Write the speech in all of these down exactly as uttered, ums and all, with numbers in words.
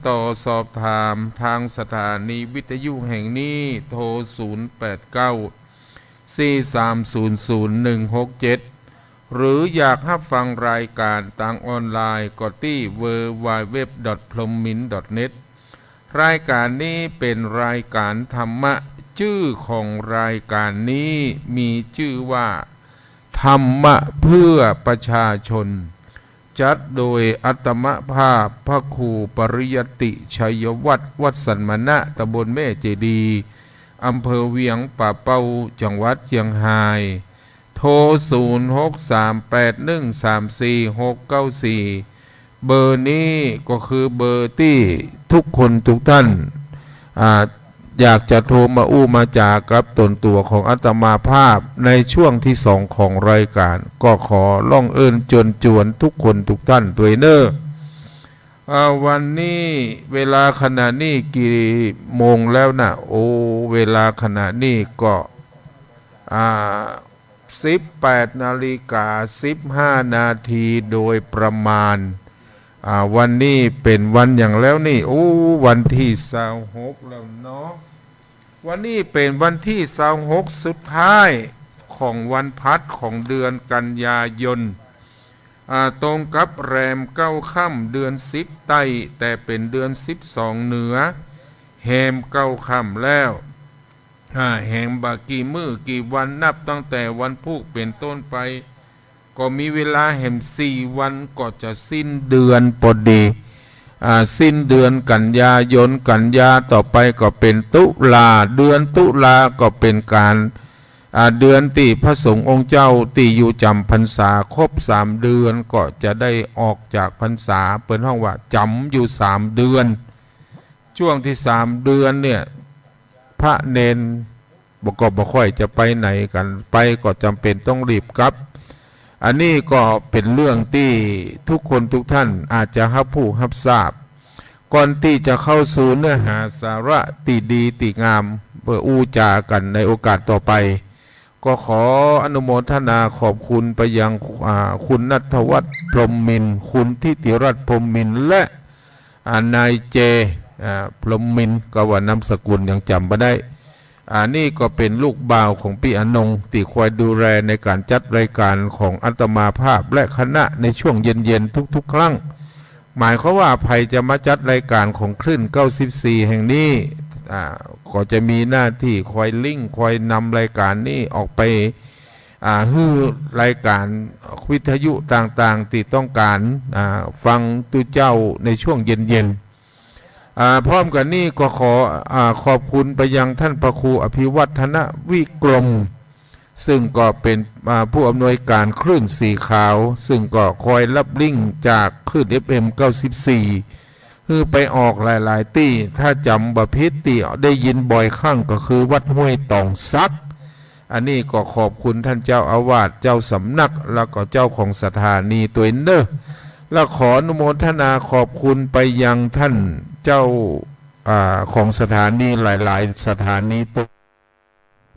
ต่อสอบถามทางสถานีวิทยุแห่งนี้ โทร ศูนย์ แปด เก้า สี่ สาม ศูนย์ ศูนย์ หนึ่ง หก เจ็ด หรืออยากฮับฟังรายก๋านตางออนไลน์ก็ตี้ ดับเบิลยู ดับเบิลยู ดับเบิลยู ดอท พรหมมินทร์ ดอท เน็ต รายก๋านนี้เป๋นรายก๋านธรรมะ จื้อของรายก๋านนี้มีจื้อว่า ธรรมะเพื่อประชาชน จัดโดยอาตมาภาพพระครูปริยัตติ ชัยวัฒน์ วัดสันมณะ ตำบลแม่เจดีย์ อำเภอเวียงป่าเป้า จังหวัดเจียงฮาย โทร ศูนย์ หก สาม แปด หนึ่ง สาม สี่ หก เก้า สี่ เบอร์นี้ก็คือเบอร์ตี้ทุกคนทุกท่าน อ่า อยากจะโทรมาอู้มาจ๋ากับต๋นตั๋วของอาตมาภาพในช่วงตี้สองของรายก๋าน ก็ขอร้องเอิ้นเจิญจวนทุกคนทุกท่านตวยเน่อ อ่า วันนี้เวลาขณะนี้กี่โมงแล้วนะ โอ้ เวลาขณะนี้ก็ อ่า สิบแปดนาฬิกาสิบห้านาทีโดยประมาณ อ่า วันนี้เป๋นวันหยังแล้วนี่ โอ้ วันตี้ซาวหกแล้วเนาะ วันนี้เป๋นวันตี้ซาวหกสุดท้ายของวันพัดของเดือนกันยายน อ่า ตรงกับแรมเก้าค่ำเดือนสิบใต้ แต่เป๋นเดือนสิบสองเหนือ แฮมเก้าค่ำแล้ว อ่า แฮมบ่ากี่มื้อกี่วัน นับตั้งแต่วันพูกเป๋นต้นไป ก็มีเวลาแหมสี่วันก็จะสิ้นเดือนปอดี อ่า สิ้นเดือนกันยายน กันยาต่อไปก็เป๋นตุลา เดือนตุลาก็เป๋นก๋าน อ่า เดือนตี้พระสงฆ์องค์เจ้าตี้อยู่จ๋ำพรรษาครบสามเดือนก็จะได้ออกจากพรรษา เปิ้นฮ้องว่าจ๋ำอยู่สามเดือน จ้วงตี้สามเดือนเนี่ย พระเณรบ่ ก็บ่ค่อยจะไปไหนกั๋น ไปก็จ๋ำเป๋นต้องรีบกลับ อันนี้ก็เป๋นเรื่องตี้ทุกคนทุกท่านอาจจะฮับฮู้ฮับทราบ ก่อนตี้จะเข้าสู่เนื้อหาสาระตี้ดีตี้งาม เปื้ออู้จ๋ากั๋นในโอกาสต่อไป ก็ขออนุโมทนาขอบคุณไปยัง อ่า คุณณัฐวัฒน์ พรหมมินทร์ คุณทิติรัตน์ พรหมมินทร์ และ อ่า นายเจ อ่า พรหมมินทร์ ก็ว่านามสกุลยังจ๋ำบ่ได้ อ่า นี่ก็เป๋นลูกบ่าวของปี้อนง ตี้คอยดูแลในก๋านจัดรายก๋านของอาตมาภาพและคณะในช่วงเย็นๆ ทุกๆ ครั้ง หมายความว่าใผจะมาจัดรายก๋านของคลื่นเก้าสิบสี่แห่งนี้ อ่า ก็จะมีหน้าตี้คอยลิงก์ คอยนำรายก๋านนี้ออกไป อ่า หื้อรายก๋านวิทยุต่างๆ ตี้ต้องก๋าน อ่า ฟังตุ๊เจ้าในช่วงเย็นๆ อ่า พร้อมกั๋นนี้ก็ขอ อ่า ขอบคุณไปยังท่านพระครูอภิวัฒนวิกรม ซึ่งก็เป๋น อ่า ผู้อำนวยก๋านคลื่นสีขาว ซึ่งก็คอยรับลิงก์จากคลื่น เอฟเอ็ม เก้าสิบสี่ หื้อไปออกหลายๆ ตี้ ถ้าจ๋ำบ่ผิดตี้ได้ยินบ่อยครั้งก็คือวัดห้วยตองสัก อันนี้ก็ขอบคุณท่านเจ้าอาวาส เจ้าสำนัก แล้วก็เจ้าของสถานีตวยเน่อ และขออนุโมทนาขอบคุณไปยังท่านเจ้า อ่า ของสถานีหลายๆ สถานีตวย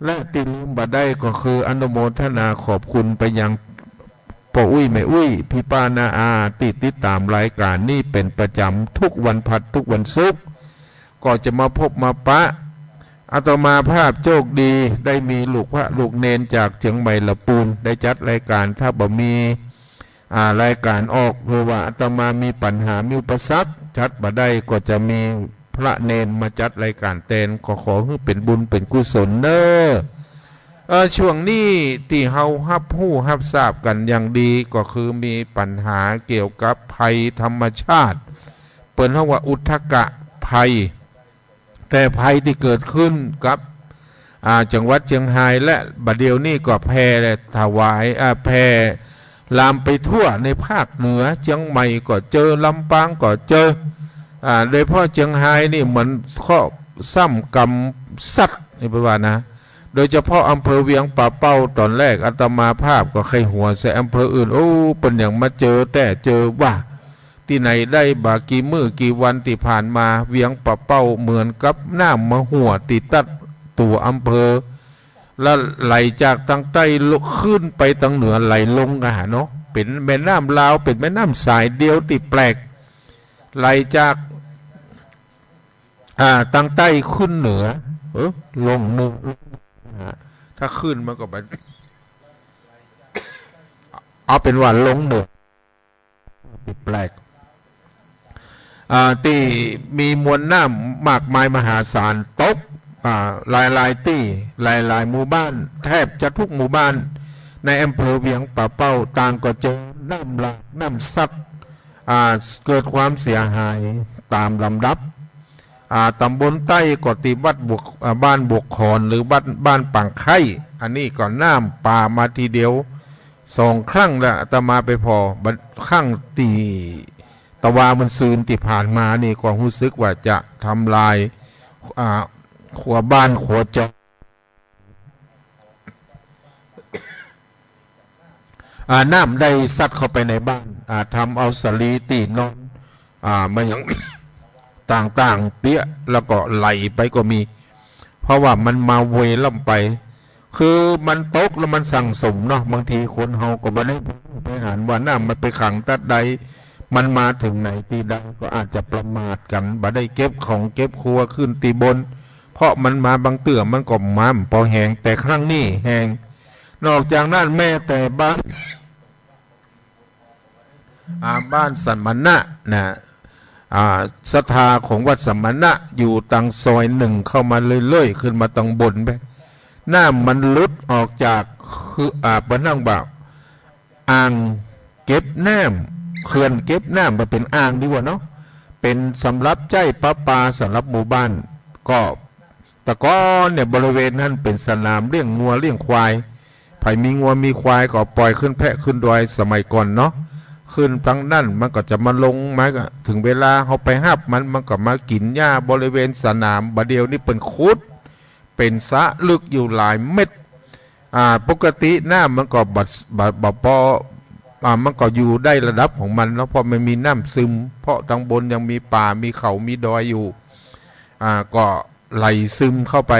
และตี้ลืมบ่ได้ก็คืออนุโมทนาขอบคุณไปยังป้ออุ๊ยแม่อุ๊ย ปี้ป้าน้าอาตี้ติดต๋ามรายก๋านนี้เป๋นประจ๋ำทุกวันพัดทุกวันศุกร์ ก็จะมาพบมาปะ อาตมาภาพโจคดีได้มีลูกพระลูกเณรจากเจียงใหม่ละปูน ได้จัดรายก๋าน ถ้าบ่มี อ่า รายก๋านออก หรือว่าอาตมามีปัญหามีอุปสรรค จัดบ่ได้ ก็จะมีพระเณรมาจัดรายก๋านแตน ก็ขอหื้อเป๋นบุญเป๋นกุศลเน่อ เอ่อ ช่วงนี้ตี้เฮาฮับฮู้ฮับทราบกั๋นอย่างดีก็คือมีปัญหาเกี่ยวกับภัยธรรมชาติ เปิ้นฮ้องว่าอุทกภัย แต่ภัยตี้เกิดขึ้นกับ อ่า จังหวัดเจียงฮาย และบ่าเดี่ยวนี้ก็แผ่ถวาย อ่า แผ่ลามไปทั่วในภาคเหนือ เจียงใหม่ก็เจอ ลำปางก็เจอ อ่า โดยเฉพาะเจียงฮายนี่เหมือนเคราะห์ซ้ำกรรมสัตว์นี่เปิ้นว่านะ โดยเฉพาะอำเภอเวียงป่าเป้า ต๋อนแรกอาตมาภาพก็ใค่หัวใส่อำเภออื่น โอ้ เปิ้นยังมาเจอแต๊เจอว่า ตี้ไหนได้บ่ากี่มื้อกี่วันตี้ผ่านมา เวียงป่าเป้าเหมือนกับน้ำมาหัวตี้ตั๊ดตั๋วอำเภอ และไหลจากตางใต้ลงขึ้นไปตางเหนือไหลลงกั๋นหาเนาะ เป๋นแม่น้ำลาว เป๋นแม่น้ำสายเดียวตี้แปลก ไหลจาก อ่า ตางใต้ขึ้นเหนือ เออ ลงเหนือ ถ้าขึ้นมันก็ไป เอาเป๋นว่าลงเหนือ แปลก อ่า ตี้มีมวลน้ำมากมายมหาศาลตก อ่า หลายๆ ตี้ หลายๆ หมู่บ้าน แทบจะทุกหมู่บ้าน ในอำเภอเวียงป่าเป้า ต่างก็เจอน้ำหลาก น้ำซัด อ่า เกิดความเสียหายต๋ามลำดับ อ่า ต๋ำบลใต้ก็ตี้วัดบวก อ่า บ้านบวกขอน หรือบ้าน บ้านปางไคร้ อันนี้ก็น้ำป่ามาทีเดียวสองครั้งแล้ว อาตมาไปผ่อ บัดครั้งตี้ตะวามันซืนตี้ผ่านมานี่ก็ฮู้สึกว่าจะทำลาย อ่า ขัวบ้านขัวจอง อ่า น้ำได้ซัดเข้าไปในบ้าน อ่า ทำเอาสะหลีตี้นอน อ่า มาหยัง ต่างๆ เปียะ แล้วก็ไหลไปก็มี เพราะว่ามันมาเวล้ำไป คือมันตกแล้วมันสั่งสมเนาะ บางทีคนเฮาก็บ่ได้ไปหันว่าน้ำมันไปขังตั๊ดใด มันมาเถิงไหนตี้ใด ก็อาจจะประมาทกั๋น บ่ได้เก็บของเก็บครัวขึ้นตี้บน เพราะมันมาบางเตื้อมันก็มาบ่แฮง แต่ครั้งนี้แฮง นอกจากนั้นแม้แต่บ้าน อ่า บ้านสมณะนะ อ่า ศรัทธาของวัดสมณะอยู่ตางซอยหนึ่งเข้ามาเรื่อยๆ ขึ้นมาตางบนไป น้ำมันหลุดออกจาก คือ อ่า เปิ้นฮ้องว่า อ่างเก็บน้ำ เขื่อนเก็บน้ำ มันเป๋นอ่างดีกว่าเนาะ เป๋นสำหรับใจ๊ประปาสำหรับหมู่บ้าน ก็ แต่ก่อนเนี่ยบริเวณนั้นเป๋นสนามเลี้ยงงัวเลี้ยงควาย ใผมีงัวมีควายก็ปล่อยขึ้นแพะขึ้นดอยสมัยก่อนเนาะ ขึ้นตางนั้นมันก็จะมาลง มาก็เถิงเวลาเฮาไปฮับมัน มันก็มากิ๋นหญ้าบริเวณสนาม บ่าเดี่ยวนี้เปิ้นขุด เป๋นสระลึกอยู่หลายเมตร อ่า ปกติน้ำมันก็บ่ บ่ บ่ปอ อ่า มันก็อยู่ได้ระดับของมันเนาะ เพราะมันมีน้ำซึม เพราะตางบนยังมีป่า มีเขา มีดอยอยู่ อ่า ก็ไหลซึมเข้าไป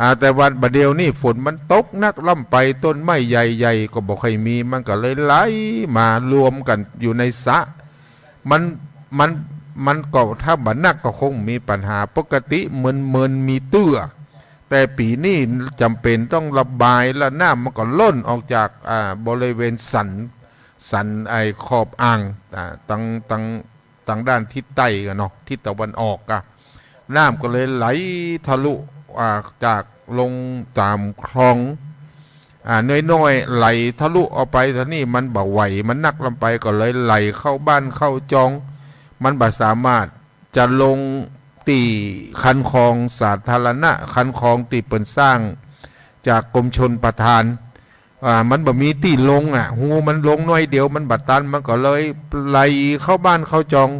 อ่า แต่ว่าบ่าเดี่ยวนี้ฝนมันตกหนักล้ำไป ต้นไม้ใหญ่ๆ ก็บ่ค่อยมี มันก็เลยไหลมารวมกั๋นอยู่ในสระ มัน มัน มันก็ ถ้าบ่หนักก็คงมีปัญหา ปกติเมินๆ มีเตื้อ แต่ปี๋นี้จ๋ำเป๋นต้องระบาย แล้วน้ำมันก็ล้นออกจาก อ่า บริเวณสัน สันไอ้ขอบอ่าง อ่า ตาง ตาง ตางด้านทิศใต้กั๋นเนาะ ทิศตะวันออกอะ น้ำก็เลยไหลทะลุ อ่า จากลงต๋ามคลอง อ่า น้อยๆ ไหลทะลุออกไป ทีนี้มันบ่ไหว มันหนักล้ำไป ก็เลยไหลเข้าบ้านเข้าจอง มันบ่สามารถจะลงตี้คันคลองสาธารณะ คันคลองตี้เปิ้นสร้างจากกรมชลประทาน อ่า มันบ่มีตี้ลงอะ ฮูมันลงน้อยเดียว มันบ่ตัน มันก็เลยไหลเข้าบ้านเข้าจอง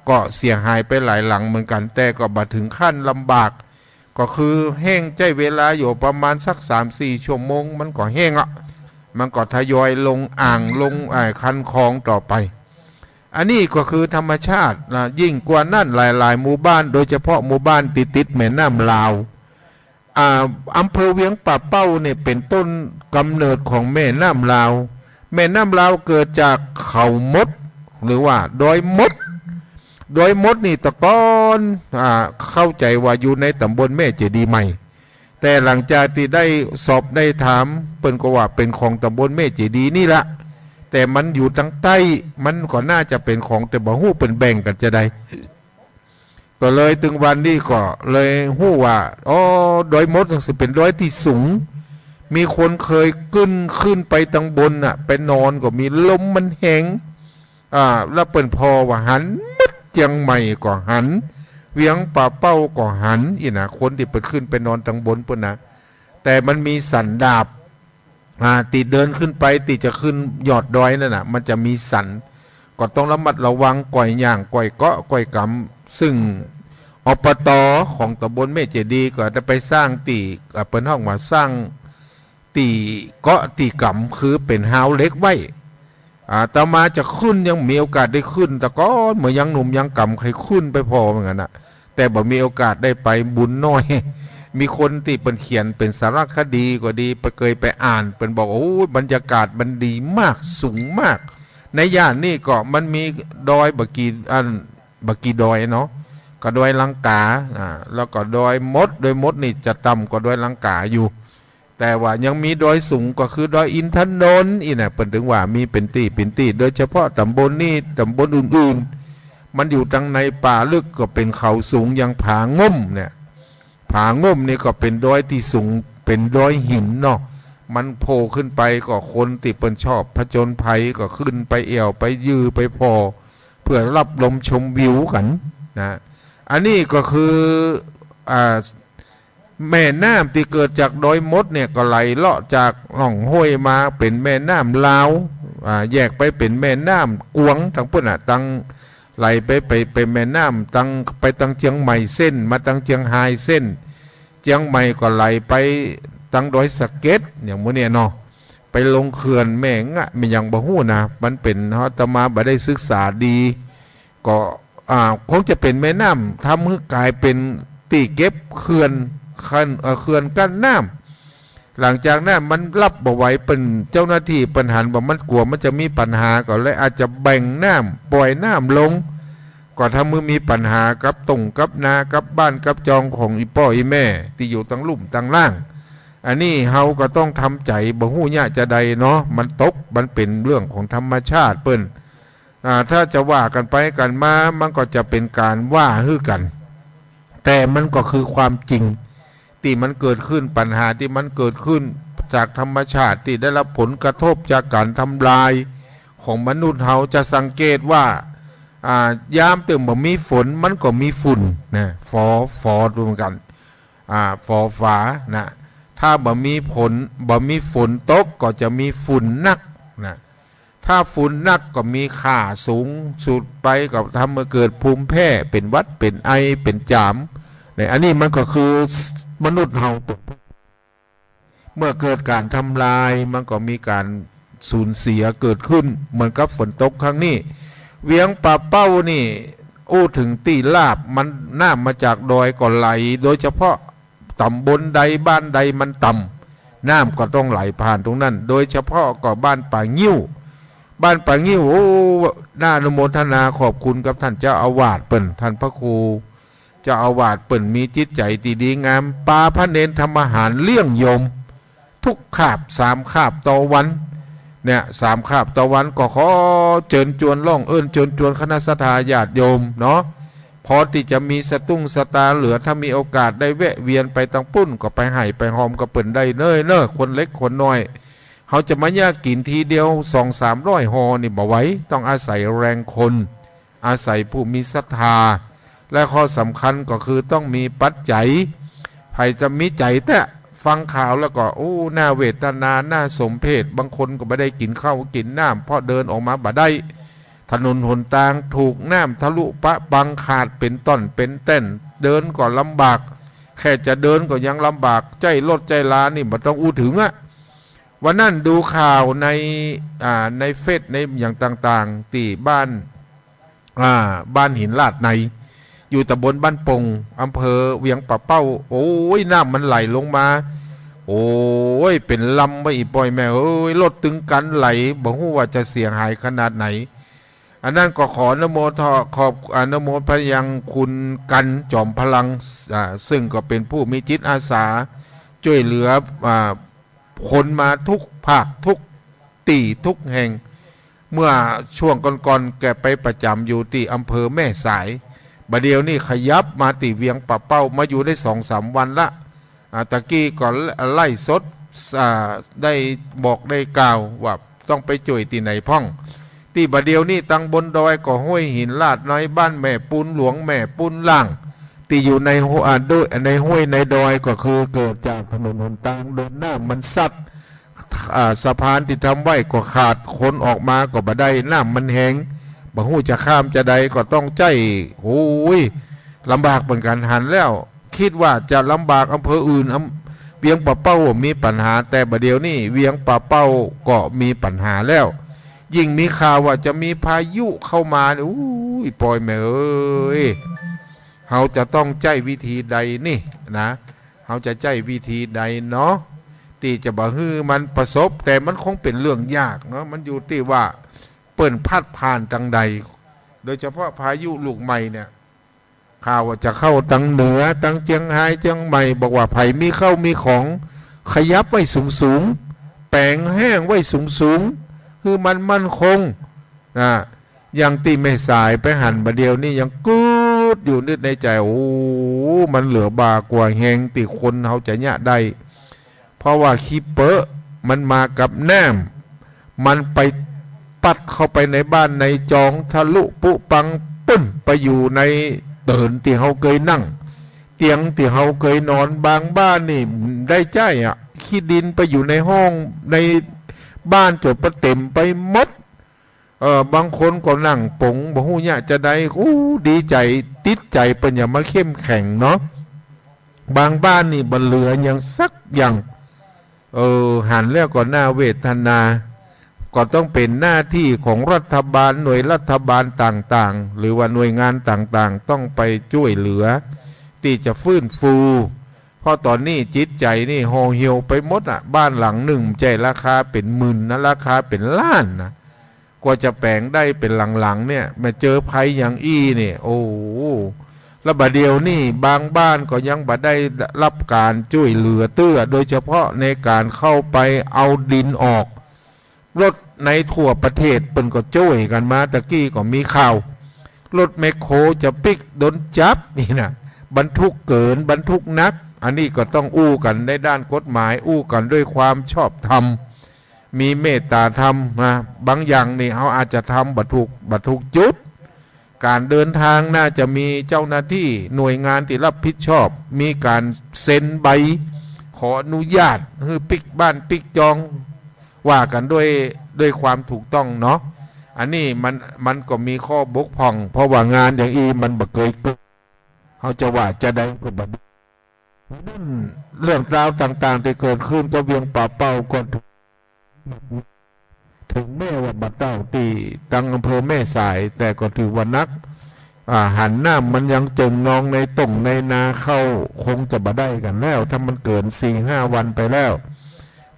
ก็เสียหายไปหลายหลังเหมือนกั๋น แต่ก็บ่เถิงขั้นลำบาก ก็คือแห้งใจ๊เวลาอยู่ประมาณสักสามสี่ชั่วโมง มันก็แห้งอะ มันก็ทยอยลงอ่าง ลง อ่า คันคลองต่อไป อันนี้ก็คือธรรมชาตินะ ยิ่งกว่านั้นหลายๆ หมู่บ้าน โดยเฉพาะหมู่บ้านตี้ติดแม่น้ำลาว อ่า อำเภอเวียงป่าเป้าเนี่ยเป๋นต้นกำเนิดของแม่น้ำลาว แม่น้ำลาวเกิดจากเขามด หรือว่าดอยมด ดอยมดนี่แต่ก่อน อ่า เข้าใจ๋ว่าอยู่ในต๋ำบลแม่เจดีย์ใหม่ แต่หลังจากตี้ได้สอบได้ถาม เปิ้นก็ว่าเป๋นของต๋ำบลแม่เจดีย์นี่ละ แต่มันอยู่ตางใต้ มันก็น่าจะเป๋นของ แต่บ่ฮู้เปิ้นแบ่งกั๋นจาใด ก็เลยตึงวันนี้ก็เลยฮู้ว่า อ๋อ ดอยมดจั่งซี้เป๋นดอยตี้สูง มีคนเคยขึ้น ขึ้นไปตางบนน่ะ ไปนอนก็มี ลมมันแฮง อ่า แล้วเปิ้นผ่อว่าหันหมด เจียงใหม่ก็หัน เวียงป่าเป้าก็หัน อี้นะ คนตี้เปิ้นขึ้นไปนอนตางบนปู้นนะ แต่มันมีสันดาบ อ่า ตี้เดินขึ้นไป ตี้จะขึ้นยอดดอยนั่นน่ะ มันจะมีสัน ก็ต้องระมัดระวัง ก่อยย่าง ก่อยเกาะ ก่อยกำ ซึ่ง อปต. ของต๋ำบลแม่เจดีย์ก็ได้ไปสร้างตี้ อ่า เปิ้นฮ้องว่าสร้างตี้เกาะตี้กำ คือเป๋นฮาวเหล็กไว้ อ่า อาตมาจะขึ้น ยังมีโอกาสได้ขึ้น แต่ก่อนเมื่อยังหนุ่มยังกำใค่ขึ้นไปผ่อเหมือนกั๋นน่ะ แต่บ่มีโอกาสได้ไป บุญน้อย มีคนตี้เปิ้นเขียนเป๋นสารคดีก็ดี ไป เกยไปอ่าน เปิ้นบอก โอ้ย บรรยากาศมันดีมาก สูงมาก ในย่านนี้ก็มันมีดอยบ่กี่ อัน บ่กี่ดอยเนาะ ก็ดอยลังกา อ่า แล้วก็ดอยมด ดอยมดนี่จะต่ำกว่าดอยลังกาอยู่ แต่ว่ายังมีดอยสูงก็คือดอยอินทนนท์อี้นะ เปิ้นถึงว่ามีเป๋นตี้เป๋นตี้ โดยเฉพาะต๋ำบลนี้ ต๋ำบลอื่นๆ มันอยู่ตังในป่าลึก ก็เป๋นเขาสูง อย่างผางุ่มเนี่ย ผางุ่มนี่ก็เป๋นดอยตี้สูง เป๋นดอยหินเนาะ มันโผล่ขึ้นไปก็คนตี้เปิ้นชอบผจญภัยก็ขึ้นไปแอ่วไปยือไปผ่อ เพื่อรับลมชมวิวกั๋นนะ อันนี้ก็คือ อ่า แม่น้ำตี้เกิดจากดอยมดเนี่ยก็ไหลเลาะจากล่องห้วยมาเป๋นแม่น้ำลาว อ่า แยกไปเป๋นแม่น้ำกวางตังปู๊นน่ะ ตัง ไหลไป ไป ไปแม่น้ำตัง ไปตังเจียงใหม่เส้น มาตังเจียงฮายเส้น เจียงใหม่ก็ไหลไปตังดอยสะเก็ด อย่างหมู่เนี่ยเนาะ ไปลงเขื่อนแม่งะ แม่นหยังบ่ฮู้นะ มันเป๋น อาตมาบ่ได้ศึกษาดี ก็ อ่า คงจะเป๋นแม่น้ำ ทำหื้อกลายเป๋นตี้เก็บเขื่อน คัน เอ่อ เขื่อนกั้นน้ำ หลังจากนั้นมันรับบ่ไหว เปิ้น เจ้าหน้าตี้เปิ้นหันว่ามันกั๋วมันจะมีปัญหา ก็เลยอาจจะแบ่งน้ำ ป่อยน้ำลง ก็ทำหื้อมีปัญหากับต้งกับนา กับบ้านกับจองของอี่ป้ออี่แม่ตี้อยู่ตังลุ่มตังล่าง อันนี้เฮาก็ต้องทำใจ๋ บ่ฮู้เยียะจาใดเนาะ มันตก มันเป๋นเรื่องของธรรมชาติเปิ้น อ่า ถ้าจะว่ากั๋นไปกั๋นมา มันก็จะเป๋นก๋านว่าหื้อกั๋น แต่มันก็คือความจริงตี้มันเกิดขึ้น ปัญหาตี้มันเกิดขึ้นจากธรรมชาติตี้ได้รับผลกระทบจากก๋านทำลายของมนุษย์เฮา จะสังเกตว่า อ่า ยามตี้บ่มีฝนมันก็มีฝุ่นนะ ฝอ ฝอ ดูเหมือนกั๋น อ่า ฝอฝานะ ถ้าบ่มีฝน บ่มีฝนตกก็จะมีฝุ่นนักนะ ถ้าฝุ่นนักก็มีค่าสูงสุดไป ก็ทำหื้อเกิดภูมิแพ้ เป๋นหวัด เป๋นไอ เป๋นจ๋าม เนี่ย อันนี้มันก็คือมนุษย์เฮา เมื่อเกิดก๋านทำลาย มันก็มีก๋านสูญเสียเกิดขึ้น เหมือนกับฝนตกครั้งนี้ เวียงป่าเป้านี่ อู้ถึงตี้ราบ มันน้ำมาจากดอยก็ไหล โดยเฉพาะ ต๋ำบลใดบ้านใดมันต่ำ น้ำก็ต้องไหลผ่านตรงนั้น โดยเฉพาะก็บ้านป่างิ้ว บ้านป่างิ้ว โอ้ น่าอนุโมทนาขอบคุณกับท่านเจ้าอาวาสเปิ้น ท่านพระครูเจ้าอาวาสเปิ้นมีจิตใจ๋ตี้ดีงาม ปาพระเณรทำอาหารเลี้ยงโยม ทุกคาบ สามคาบต่อวัน เนี่ย สามคาบต่อวันก็ขอเจิญจวน ร้องเอิ้นเจิญจวนคณะศรัทธาญาติโยมเนาะ พอตี้จะมีสตุ้งสตางค์เหลือ ถ้ามีโอกาสได้แวะเวียนไปตังปู๊น ก็ไปฮ่ำไปฮอมกับเปิ้นได้เน้อ เน้อ คนเล็กคนน้อย เฮาจะมาเยียะกิ๋นทีเดียวสองสามร้อยห่อนี่บ่ไหว ต้องอาศัยแรงคน อาศัยผู้มีศรัทธา และข้อสำคัญก็คือต้องมีปัจจัย ใผจะมีใจ๋แต๊ฟังข่าวแล้วก็ โอ้ น่าเวทนา น่าสมเพช บางคนก็บ่ได้กิ๋นข้าวกิ๋นน้ำ เพราะเดินออกมาบ่ได้ ถนนหนตางถูกน้ำทะลุปะปังขาดเป๋นต้อนเป๋นแต้น เดินก็ลำบาก แค่จะเดินก็ยังลำบาก ใจ๊รถใจ๊ลานี่บ่ต้องอู้ถึงอะ วันนั้นดูข่าวใน อ่า ในเฟซ ในอย่างต่างๆ ตี้บ้าน อ่า บ้านหินลาดใน อยู่ต๋ำบลบ้านโป่ง อำเภอเวียงป่าเป้า โอ้ย น้ำมันไหลลงมา โอ้ย เป๋นลำไป อี่ป้ออี่แม่เอ้ย รถตึงกั๋นไหล บ่ฮู้ว่าจะเสียหายขนาดไหน อันนั้นก็ขออนุโมท ขอบ อนุโมทไปยังคุณกัน จอมพลัง อ่า ซึ่งก็เป๋นผู้มีจิตอาสาจ้วยเหลือ อ่า คนมาทุกภาคทุกตี้ทุกแห่ง เมื่อช่วงก่อนๆ แกไปประจ๋ำอยู่ตี้อำเภอแม่สาย บ่าเดี่ยวนี้ขยับมาตี้เวียงป่าเป้า มาอยู่ได้สองสามวันละ อ่า ตะกี้ก็ไลฟ์สด อ่า ได้บอกได้กล่าวว่าต้องไปจ้วยตี้ไหนพ่อง ตี้บ่าเดี่ยวนี้ตังบนดอยก็ห้วยหินลาดใน บ้านแม่ปูนหลวง แม่ปูนล่าง ตี้อยู่ในห้วย อ่า ด้วย ในห้วยในดอยก็คือเกิดจากถนนหนตางเดินน้ำมันซัด อ่า สะพานตี้ทำไว้ก็ขาด คนออกมาก็บ่ได้ น้ำมันแหง บ่ฮู้จะข้ามจาใด ก็ต้องใจ๊ โอ้ย ลำบากเหมือนกั๋น หันแล้ว กึ๊ดว่าจะลำบากอำเภออื่น อำ เวียงป่าเป้ามีปัญหา แต่บ่าเดี่ยวนี้เวียงป่าเป้าก็มีปัญหาแล้ว ยิ่งมีข่าวว่าจะมีพายุเข้ามานี่ อู้ย ป้ออี่แม่เอ้ย เฮาจะต้องใจ๊วิธีใดนี่นะ เฮาจะใจ๊วิธีใดเนาะ ตี้จะบ่หื้อมันประสบ แต่มันคงเป๋นเรื่องยากเนาะ มันอยู่ตี้ว่าเปิ้นพัดผ่านตางใด โดยเฉพาะพายุลูกใหม่เนี่ย ข่าวว่าจะเข้าตังเหนือ ตังเจียงฮาย เจียงใหม่ บอกว่าใผมีข้าวมีของ ขยับไว้สูงๆ แป๋งแห้งไว้สูงๆ หื้อมันมั่นคง นะ อย่างตี้แม่สายไปหันบ่าเดี่ยวนี้ยังกึ๊ดอยู่นึกในใจ๋ โอ้ มันเหลือบ่ากว่าแฮงตี้คนเฮาจะเยียะได้ เพราะว่าขี้เปอะมันมากับน้ำ มันไปปั๊ดเข้าไปในบ้านในจอง ทะลุปุปังปุ้น ไปอยู่ในเตินตี้เฮาเกยนั่ง เตียงตี้เฮาเกยนอน บางบ้านนี่ได้ใจ๊อะ ขี้ดินไปอยู่ในห้อง ในบ้านจ๋นปะเต็มไปหมด เออ บางคนก็นั่งป๋ง บ่ฮู้เยียะจาใด อู้ ดีใจ๋ จิตใจ๋เปิ้นยังบ่เข้มแข็งเนาะ บางบ้านนี่บ่เหลือหยังสักอย่าง เออ หันแล้วก็น่าเวทนา ก็ต้องเป๋นหน้าตี้ของรัฐบาล หน่วยรัฐบาลต่างๆ หรือว่าหน่วยงานต่างๆ ต้องไปจ้วยเหลือ ตี้จะฟื้นฟู เพราะต๋อนนี้จิตใจ๋นี่ห่อเหี่ยวไปหมดอะ บ้านหลังนึ่งบ่ใจ้ราคาเป๋นหมื่นนะ ราคาเป๋นล้านนะ กว่าจะแป๋งได้เป๋นหลังๆ เนี่ย มาเจอภัยอย่างอี้เนี่ย โอ้โห แล้วบ่าเดี่ยวนี้บางบ้านก็ยังบ่ได้ฮับก๋านจ้วยเหลือเตื้อ โดยเฉพาะในก๋านเข้าไปเอาดินออก รถในทั่วประเทศเปิ้นก็จ้วยกั๋นมา ตะกี้ก็มีข่าว รถแมคโครจะปิ๊ก โดนจับนี่นะ บรรทุกเกิน บรรทุกหนัก อันนี้ก็ต้องอู้กั๋นในด้านกฎหมาย อู้กั๋นด้วยความชอบธรรม มีเมตตาธรรมนะ บางอย่างนี่เฮาอาจจะทำบ่ถูก บ่ถูกจุด ก๋านเดินทางน่าจะมีเจ้าหน้าตี้หน่วยงานตี้ฮับผิดชอบ มีก๋านเซ็นใบขออนุญาตหื้อปิ๊กบ้านปิ๊กจอง ว่ากั๋นด้วย ด้วยความถูกต้องเนาะ อันนี้มัน มันก็มีข้อบกพร่อง เพราะว่างานอย่างอี้มันบ่เกยเกิด เฮาจะว่าจาใดก็บ่ดี เรื่องราวต่างๆ ตี้เกิดขึ้นกับเวียงป่าเป้าก็ ถึงแม้ว่าบ่าเต้าตี้ตังอำเภอแม่สาย แต่ก็ถือว่าหนัก อ่า หันน้ำมันยังเจิ่งนองในต้งในนาข้าว คงจะบ่ได้กั๋นแล้ว ถ้ามันเกินสี่ห้าวันไปแล้ว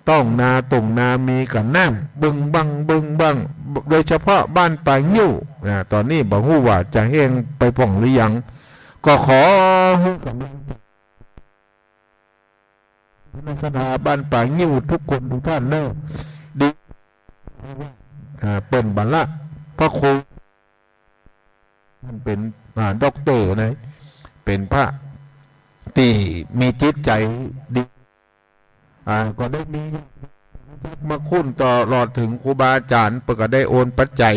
ต้องนาต้งนามีกั๋นน้ำ บึ้งบั้ง บึ้งบั้ง โดยเฉพาะบ้านป่างิ้ว อ่า ต๋อนนี้บ่ฮู้ว่าจะแห้งไปพ่องหรือยัง ก็ขอหื้อก๋ำลังใจ๋ คณะศรัทธาบ้านป่างิ้วทุกคนทุกท่านเน่อ ดี อ่า เปิ้นบ่ละ พระครู ท่านเป๋น อ่า ด็อกเตอร์นะ เป๋นพระตี้มีจิตใจ๋ดี อ่า ก็ได้มีมาคุ้นตลอดเถิงครูบาอาจ๋ารย์ เปิ้นก็ได้โอนปัจจัย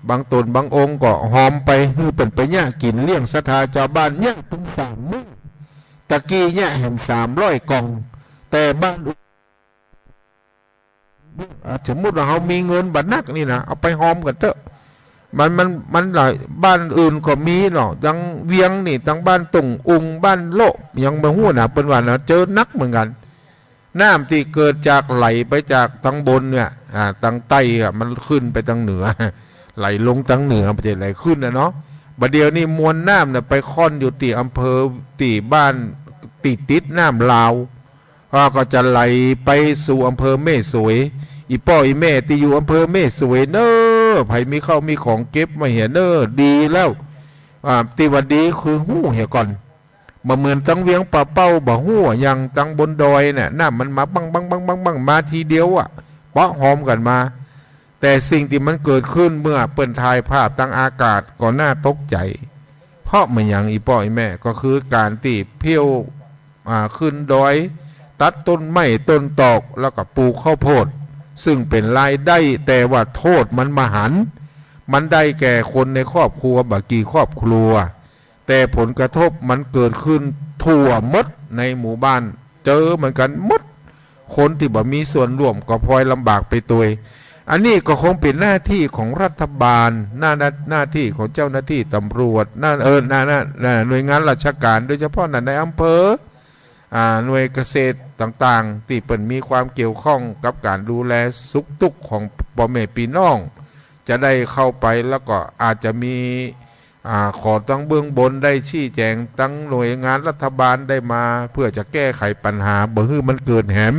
บางต๋นบางองค์ก็หอมไปหื้อเปิ้นไปเยียะกิ๋นเลี้ยงศรัทธาจาวบ้าน เยียะเถิงสามมื้อ ตะกี้เยียะแหมสามร้อยกล่อง แต่บ้านอื่น อ่า สมมุติว่าเฮามีเงินบ่านักนี่นะ เอาไปหอมกั๋นเต๊อะ มัน มัน มันหลาย บ้านอื่นก็มีเนาะ ตังเวียงนี่ ตังบ้านต้งอุง บ้านโละ ยังบ่ฮู้นะ เปิ้นว่านะ เจอหนักเหมือนกั๋น น้ำตี้เกิดจากไหลไปจากตังบนเนี่ย อ่า ตังใต้อะ มันขึ้นไปตังเหนือ ไหลลงตังเหนือ บ่ใจ้ไหลขึ้นนะเนาะ บ่าเดี่ยวนี้มวลน้ำเนี่ยไปค่อนอยู่ตี้อำเภอ ตี้บ้านตี้ติดน้ำลาว อ่า ก็จะไหลไปสู่อำเภอแม่สวย อี่ป้ออี่แม่ตี้อยู่อำเภอแม่สวยเน่อ ใผมีข้าวมีของเก็บไว้เหียเน่อ ดีแล้ว อ่า ตี้ว่าดีคือฮู้เหียก่อน บ่เหมือนตังเวียงป่าเป้า บ่ฮู้อะหยัง ตังบนดอยเนี่ย น้ำมันมาบั้งบั้งบั้งบั้งบั้ง มาทีเดียวอะ เปาะหอมกั๋นมา แต่สิ่งตี้มันเกิดขึ้นเมื่อเปิ้นถ่ายภาพตังอากาศก็น่าตกใจ๋ เพราะมันหยังอี่ป้ออี่แม่ ก็คือก๋านตี้เที่ยว อ่า ขึ้นดอย ตัดต้นไม้ต้นตอก แล้วก็ปลูกข้าวโพด ซึ่งเป๋นรายได้ แต่ว่าโทษมันมหันต์ มันได้แก่คนในครอบครัวบ่กี่ครอบครัว แต่ผลกระทบมันเกิดขึ้นทั่วหมดในหมู่บ้าน เจอเหมือนกั๋นหมด คนตี้บ่มีส่วนร่วมก็พลอยลำบากไปตวย อันนี้ก็คงเป๋นหน้าตี้ของรัฐบาล หน้า หน้า หน้าตี้ของเจ้าหน้าตี้ตำรวจ หน้า เออ หน้า หน้า หน้าหน่วยงานราชการ โดยเฉพาะน่ะนายอำเภอ อ่า หน่วยเกษตรต่างๆ ตี้เปิ้นมีความเกี่ยวข้องกับก๋านดูแลสุขตุ๊กข์ของป้อแม่ปี้น้อง จะได้เข้าไป แล้วก็อาจจะมี อ่า ขอตังเบื้องบนได้ชี้แจ๋ง ตังหน่วยงานรัฐบาลได้มา เพื่อจะแก้ไขปัญหา บ่หื้อมันเกิดแหม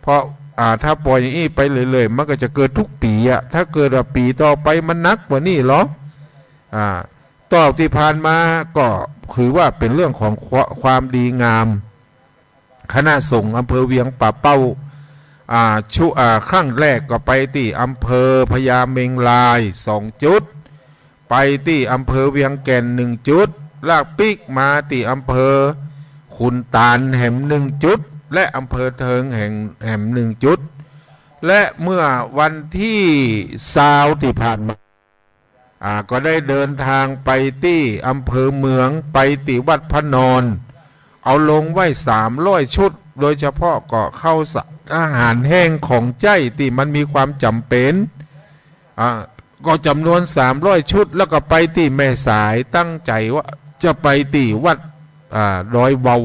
เพราะ อ่า ถ้าปล่อยอย่างอี้ไปเรื่อยๆ มันก็จะเกิดทุกปี๋อะ ถ้าเกิดว่าปี๋ต่อไปมันหนักกว่านี้เหรอ อ่า ตอนตี้ผ่านมาก็ คือว่าเป๋นเรื่องของคว- ความดีงาม คณะสงฆ์อำเภอเวียงป่าเป้า อ่า ชุ- อ่า ครั้งแรกก็ไปตี้อำเภอพญาเม็งรายสองจุด ไปตี้อำเภอเวียงแก่นหนึ่งจุด แล้วปิ๊กมาตี้อำเภอขุนตานแหมหนึ่งจุด และอำเภอเทิงแหม- แหมหนึ่งจุด และเมื่อวันตี้ซาวตี้ผ่านมา อ่า ก็ได้เดินทางไปตี้อำเภอเมือง ไปตี้วัดพระนอน เอาลงไว้สามร้อยชุด โดยเฉพาะก็ข้าวสารอาหารแห้งของใจ๊ตี้มันมีความจ๋ำเป๋น อ่า ก็จ๋ำนวนสามร้อยชุด แล้วก็ไปตี้แม่สาย ตั้งใจ๋ว่าจะไปตี้วัด อ่า ดอยวาว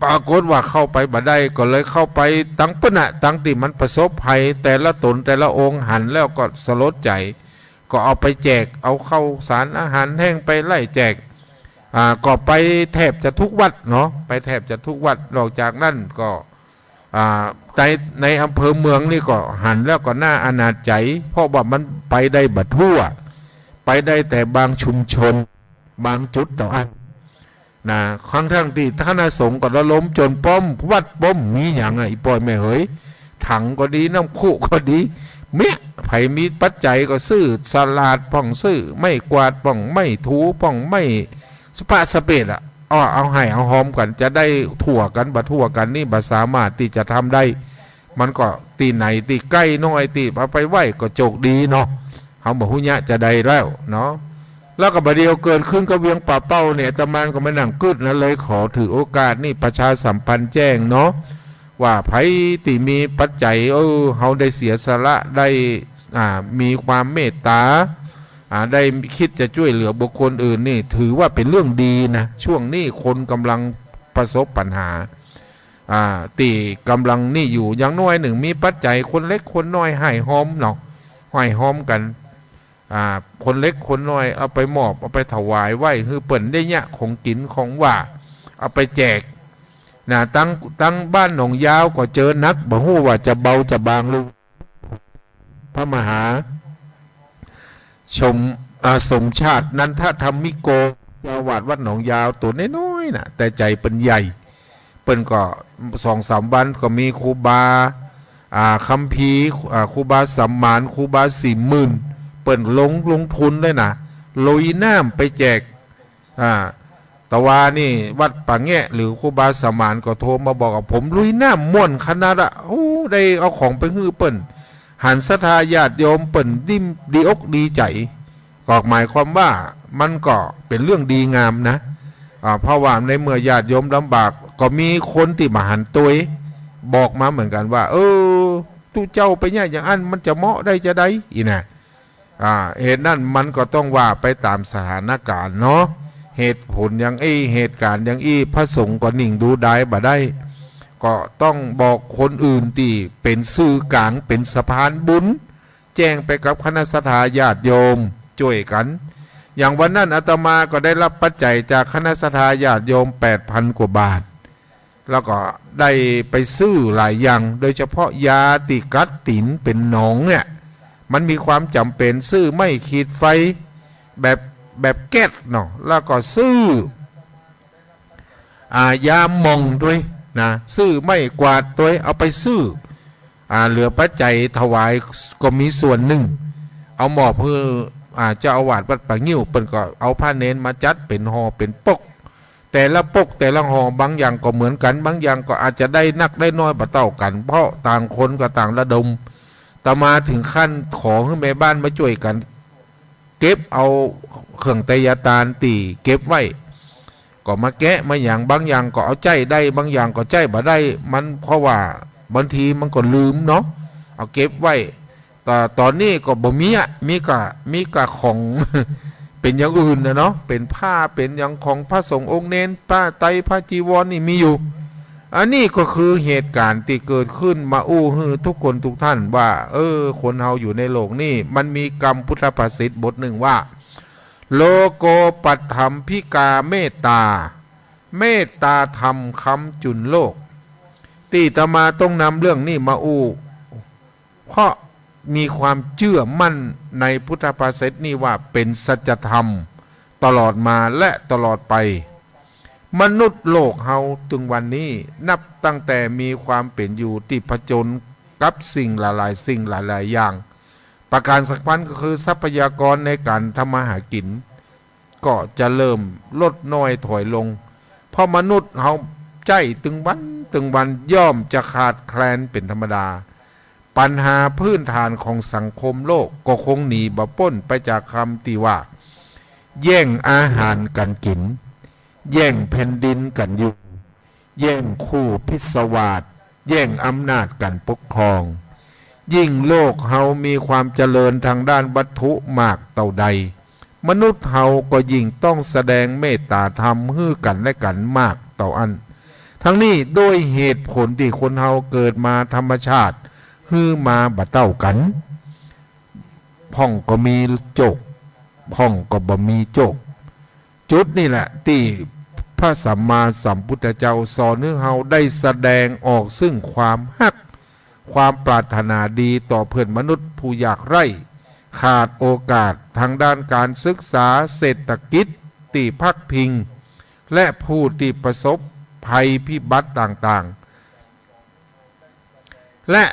ปรากฏว่าเข้าไปบ่ได้ ก็เลยเข้าไปตังปุ้นน่ะ ตังตี้มันประสบภัย แต่ละต๋นแต่ละองค์หันแล้วก็สลดใจ๋ ก็เอาไปแจก เอาข้าวสารอาหารแห้งไปไล่แจก อ่า ก็ไปแทบจะทุกวัดเนาะ ไปแทบจะทุกวัด นอกจากนั้นก็ อ่า ใน- ในอำเภอเมืองนี่ก็หันแล้วก็น่าอนาถใจ๋ เพราะว่ามันไปได้บ่ทั่ว ไปได้แต่บางชุมชน บางจุดเต้าอั้น นะ ทั้งๆ ตี้คณะสงฆ์ก็ระดมจนป้อมวัดป้อมมีหยังอะ อี่ป้อยแม่เหย ถังก็ดี น้ำครุก็ดี เมี้ย ใผมีปัจจัยก็ซื้อสลาดพ่อง ซื้อไม้กวาดพ่อง ไม้ถูพ่อง ไม้สะปะสะเปดอะ เอา- เอาไห้เอาฮอมกั๋น จะได้ทั่วกั๋นบ่ทั่วกั๋นนี่บ่สามารถตี้จะทำได้ มันก็ตี้ไหนตี้ใก้น้อยตี้เอาไปไหว้ก็โจคดีเนาะ เฮาบ่ฮู้ยะจะใดแล้วเนาะ แล้วก็บ่าเดี่ยวเกิดขึ้นกับเวียงป่าเป้าเนี่ย อาตมาก็มานั่งกึ๊ดนะ เลยขอถือโอกาสนี่ประชาสัมพันธ์แจ้งเนาะ ว่าใผตี้มีปัจจัย เออ เฮาได้เสียสละ ได้ อ่า มีความเมตต๋า อ่า ได้คิดจะจ้วยเหลือบุคคลอื่นนี่ ถือว่าเป๋นเรื่องดีนะ ช่วงนี้คนก่ำลังประสบปัญหา อ่า ตี้ก่ำลังนี่อยู่ อย่างน้อยนึ่งมีปัจจัย คนเล็กคนน้อยไห้ฮอมเนาะ ไห้ฮอมกั๋น อ่า คนเล็กคนน้อยเอาไปมอบ เอาไปถวายไว้ หื้อเปิ้นได้เยียะของกิ๋นของหว่า เอาไปแจก นะ ตัง ตังบ้านหนองยาวก็เจอหนัก บ่ฮู้ว่าจะเบาจะบางหรือ พระมหา สม- อ่า สมชาติ นันทธรรมิโก เจ้าอาวาสวัดหนองยาว ตั๋วน้อยๆ น่ะ แต่ใจ๋เปิ้นใหญ่ เปิ้นก็สองสามวันก็มีครูบา อ่า คัมภีร์ อ่า ครูบาสมาน ครูบาสี่หมื่น เปิ้นลง- ลงทุนเลยนะ ลุยน้ำไปแจก อ่า ตะวานี่วัดป่าแงะ หรือครูบาสมานก็โทรมาบอกว่า ผมลุยน้ำม่วนขนาดอะ โอ้ ได้เอาของไปหื้อเปิ้น หันศรัทธาญาติโยมเปิ้นดี- ดีอกดีใจ๋ ก็หมายความว่ามันก็เป๋นเรื่องดีงามนะ อ่า เพราะว่าในเมื่อญาติโยมลำบาก ก็มีคนตี้บ่หันตวย บอกมาเหมือนกั๋นว่า เออ ตุ๊เจ้าไปเยียะอย่างอั้น มันจะเหมาะได้จาใด อี้นะ อ่า เหตุนั้นมันก็ต้องว่าไปต๋ามสถานก๋ารณ์เนาะ เหตุผลอย่างอี้ เหตุก๋ารณ์อย่างอี้ พระสงฆ์ก็นิ่งดูดายบ่ได้ ก็ต้องบอกคนอื่นตี้เป๋นสื่อกลาง เป๋นสะพานบุญ แจ้งไปกับคณะศรัทธาญาติโยมจ้วยกั๋น อย่างวันนั้นอาตมาก็ได้รับปัจจัยจากคณะศรัทธาญาติโยมแปดพันกว่าบาท แล้วก็ได้ไปซื้อหลายอย่าง โดยเฉพาะยาตี้กัดตี๋นเป๋นหนองเนี่ย มันมีความจ๋ำเป๋น ซื้อไม้ขีดไฟแบบ- แบบแก๊สเนาะ แล้วก็ซื้อ อ่า ยาหม่องตวยนะ ซื้อไม้กวาดตวย เอาไปซื้อ อ่า เหลือปัจจัยถวายก็มีส่วนนึ่ง เอามอบหื้อ อ่า เจ้าอาวาสวัดป่างิ้ว เปิ้นก็เอาผ้าเณรมาจัดเป๋นห่อเป๋นปก แต่ละปกแต่ละห่อบางอย่างก็เหมือนกั๋น บางอย่างก็อาจจะได้นักได้น้อยบ่เต้ากั๋น เพราะต่างคนก็ต่างระดม อาตมาถึงขั้นขอหื้อแม่บ้านมาจ้วยกั๋น เก็บเอาเครื่องไตรยาตานตี้เก็บไว้ ก็มาแกะมาหยัง บางอย่างก็เอาใจ๊ได้ บางอย่างก็ใจ๊บ่ได้ มันเพราะว่าบางทีมันก็ลืมเนาะ เอาเก็บไว้ แต่ต๋อนนี้ก็บ่มีอะ มีก้า- มีก้าของ เป๋นอย่างอื่นนะเนาะ เป๋นผ้า เป๋นอย่างของพระสงฆ์องค์เณร ผ้าไตร ผ้าจีวรนี่มีอยู่ อันนี้ก็คือเหตุก๋ารณ์ตี้เกิดขึ้น มาอู้หื้อทุกคนทุกท่านว่า เออ คนเฮาอยู่ในโลกนี้ มันมีกำพุทธภาษิตบทนึ่งว่า โลโกปัฏฐัมภิกาเมตตา เมตตาธรรมค้ำจุนโลก ตี้อาตมาต้องนำเรื่องนี้มาอู้ เพราะมีความเจื้อมั่นในพุทธภาษิตนี้ว่าเป๋นสัจธรรม ตลอดมาและตลอดไป มนุษย์โลกเฮาตึงวันนี้ นับตั้งแต่มีความเป๋นอยู่ตี้ผจญกับสิ่งหลายๆ สิ่งหลายๆ อย่าง ประก๋านสำคัญก็คือทรัพยากรในก๋านทำมาหากิ๋น ก็จะเริ่มลดน้อยถอยลง เพราะมนุษย์เฮาใจ๊ตึงวันตึงวันย่อมจะขาดแคลนเป๋นธรรมดา ปัญหาพื้นฐานของสังคมโลกก็คงหนีบ่ป๊นไปจากกำตี้ว่า แย่งอาหารกั๋นกิ๋น แย่งแผ่นดินกั๋นอยู่ แย่งคู่พิศวาส แย่งอำนาจกั๋นปกครอง ยิ่งโลกเฮามีความเจริญตางด้านวัตถุมากเต้าใด มนุษย์เฮาก็ยิ่งต้องแสดงเมตตาธรรมหื้อกั๋นและกั๋นมากเต้าอั้น ตังนี้โดยเหตุผลตี้คนเฮาเกิดมาธรรมชาติหื้อมาบ่เต้ากั๋น พ่องก็มีโจค พ่องก็บ่มีโจค จุดนี้แหละตี้พระสัมมาสัมพุทธเจ้าสอนหื้อเฮาได้แสดงออกซึ่งความฮัก ความปรารถนาดีต่อเพื่อนมนุษย์ผู้ยากไร้ ขาดโอกาสตางด้านก๋านศึกษา เศรษฐกิจตี้พักพิง และผู้ตี้ประสบภัยพิบัติต่างๆ และ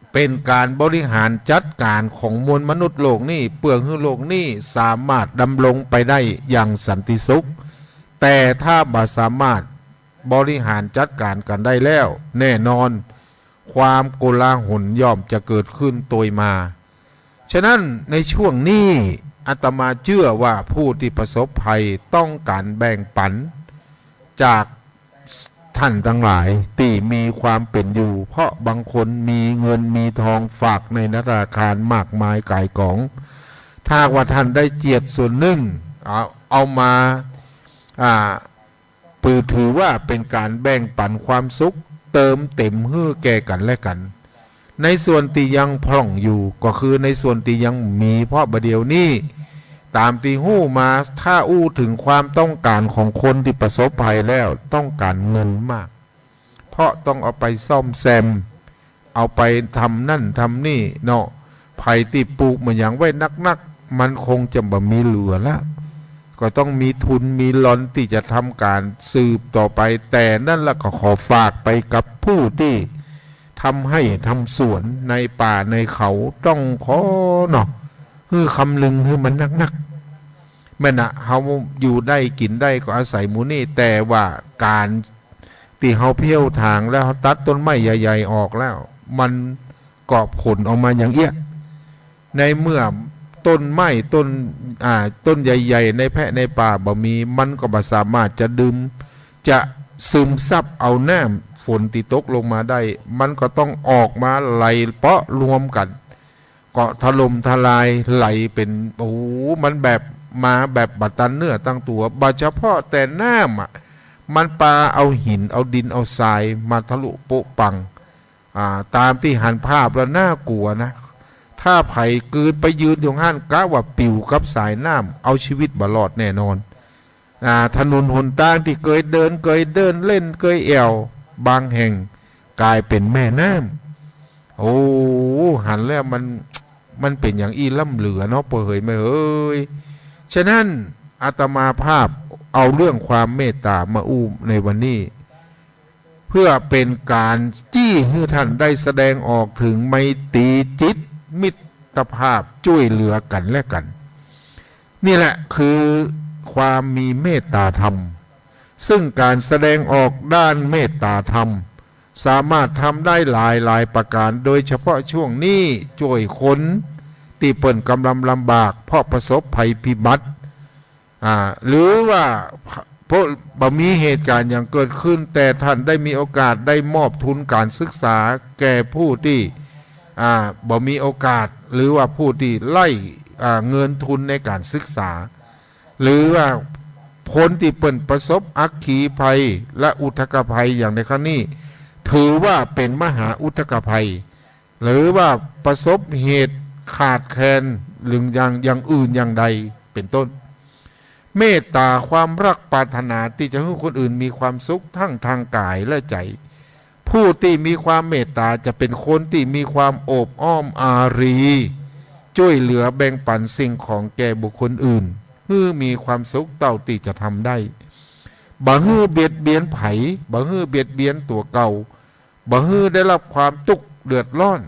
เป๋นก๋านบริหารจัดก๋านของมวลมนุษย์โลกนี้ เปื้อหื้อโลกนี้สามารถดำรงไปได้อย่างสันติสุข แต่ถ้าบ่สามารถบริหารจัดก๋านกั๋นได้แล้ว แน่นอน ความโกลาหลย่อมจะเกิดขึ้นตวยมา ฉะนั้นในช่วงนี้อาตมาเจื้อว่าผู้ตี้ประสบภัยต้องก๋านแบ่งปั๋นจากต้านตังหลายตี้มีความเป๋นอยู่ เพราะบางคนมีเงินมีทองฝากในธนาคารมากมายก๋ายก๋อง ถ้าหากว่าต้านได้เจียดส่วนนึ่ง เอา เอามา อ่า ปือถือว่าเป๋นก๋านแบ่งปั๋นความสุข เติมเต็มหื้อแก่กั๋นและกั๋น ในส่วนตี้ยังพร่องอยู่ ก็คือในส่วนตี้ยังมี เพราะบ่าเดี่ยวนี้ ต๋ามตี้ฮู้มา ถ้าอู้เถิงความต้องก๋านของคนตี้ประสบภัยแล้ว ต้องก๋านเงินมาก เพราะต้องเอาไปซ่อมแซม เอาไปทำนั่นทำนี่เนาะ ใผตี้ปลูกมาหยังไว้นักๆ มันคงจะบ่มีเหลือละ ก็ต้องมีทุนมีรอนตี้จะทำก๋านสืบต่อไป แต่นั่นละก็ขอฝากไปกับผู้ตี้ทำไฮ่ทำสวนในป่าในเขา ต้องขอเนาะ หื้อคำนึงหื้อมันนักๆ แม่นนะ เฮาอยู่ได้กิ๋นได้ก็อาศัยหมู่นี้ แต่ว่าก๋าน ตี้เฮาเผี้ยวถางแล้วเฮาตัดต้นไม้ใหญ่ๆ ออกแล้ว มันก็ผลออกมาอย่างเอี้ย ในเมื่อต้นไม้ต้น อ่า ต้นใหญ่ๆ ในแพะในป่าบ่มี มันก็บ่สามารถจะดื่ม จะซึมซับเอาน้ำฝนตี้ตกลงมาได้ มันก็ต้องออกมาไหลเปาะรวมกั๋น ก็ถล่มทลายไหลเป๋น โอ้โห มันแบบมาแบบบ่ตันเนื้อตันตั๋ว บ่เฉพาะแต่น้ำอะ มันปาเอาหิน เอาดิน เอาทรายมาทะลุโป๊ะปัง อ่า ต๋ามตี้หันภาพแล้วน่ากลัวนะ ถ้าใผกึ๊ดไปยืนอยู่หั้นกะว่าปิ๋วกับสายน้ำ เอาชีวิตบ่รอดแน่นอน อ่า ถนนหนตางตี้เกยเดิน เกยเดินเล่น เกยแอ่ว บางแห่งก๋ายเป๋นแม่น้ำ โอ้ หันแล้วมัน มันเป๋นอย่างอี้ล้ำเหลือเนาะ ป้อเหยแม่เหย ฉะนั้นอาตมาภาพเอาเรื่องความเมตตามาอู้ในวันนี้ เพื่อเป๋นก๋านจี้หื้อต้านได้แสดงออกเถิงไมตรีจิต มิตรภาพจ้วยเหลือกั๋นและกั๋น นี่แหละคือความมีเมตตาธรรม ซึ่งก๋านแสดงออกด้านเมตตาธรรม สามารถทำได้หลายๆ ประก๋าน โดยเฉพาะช่วงนี้จ้วยคนตี้เปิ้นก่ำลังลำบาก เพราะประสบภัยพิบัติ อ่า หรือว่า เพราะบ่มีเหตุก๋ารณ์หยังเกิดขึ้น แต่ต้านได้มีโอกาสได้มอบทุนก๋านศึกษาแก่ผู้ตี้ อ่า บ่มีโอกาส หรือว่าผู้ตี้ไร้ อ่า เงินทุนในก๋านศึกษา หรือว่าคนตี้เปิ้นประสบอัคคีภัยและอุทกภัยอย่างในครั้งนี้ ถือว่าเป๋นมหาอุทกภัย หรือว่าประสบเหตุขาดแคลน หรืออย่าง อย่างอื่นอย่างใด เป๋นต้น เมตตาความฮักปรารถนาตี้จะหื้อคนอื่นมีความสุขทั้งตางกายและใจ๋ ผู้ตี้มีความเมตตาจะเป๋นคนตี้มีความโอบอ้อมอารี จ้วยเหลือแบ่งปั๋นสิ่งของแก่บุคคลอื่น หื้อมีความสุขเต้าตี้จะทำได้ บ่หื้อเบียดเบียนใผ บ่หื้อเบียดเบียนตั๋วเก่า บ่หื้อได้รับความตุ๊กข์เดือดร้อน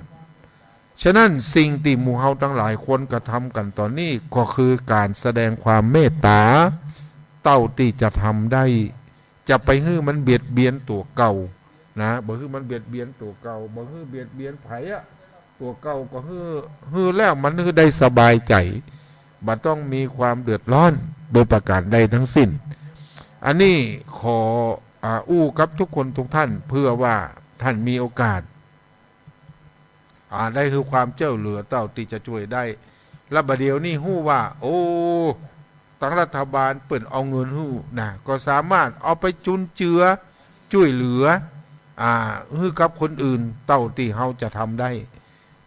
ฉะนั้นสิ่งตี้หมู่เฮาตังหลายควรกระทำกั๋นต๋อนนี้ก็คือก๋านแสดงความเมตต๋าเต้าตี้จะทำได้ จะไปหื้อมันเบียดเบียนตั๋วเก่านะ บ่หื้อมันเบียดเบียนตั๋วเก่า บ่หื้อเบียดเบียนใผอะ ตั๋วเก่าก็หื้อ หื้อแล้วมันหื้อได้สบายใจ๋ บ่ต้องมีความเดือดร้อนโดยประก๋านใดทั้งสิ้น อันนี้ขอ อ่า อู้กับทุกคนทุกท่าน เพื่อว่าท่านมีโอกาส อ่า ได้หื้อความจ้วยเหลือเต้าตี้จะจ้วยได้ และบ่าเดี่ยวนี้ฮู้ว่า โอ้ ตังรัฐบาลเปิ้นเอาเงินหื้อนะ ก็สามารถเอาไปจุนเจือจ้วยเหลือ อ่า หื้อกับคนอื่นเต้าตี้เฮาจะทำได้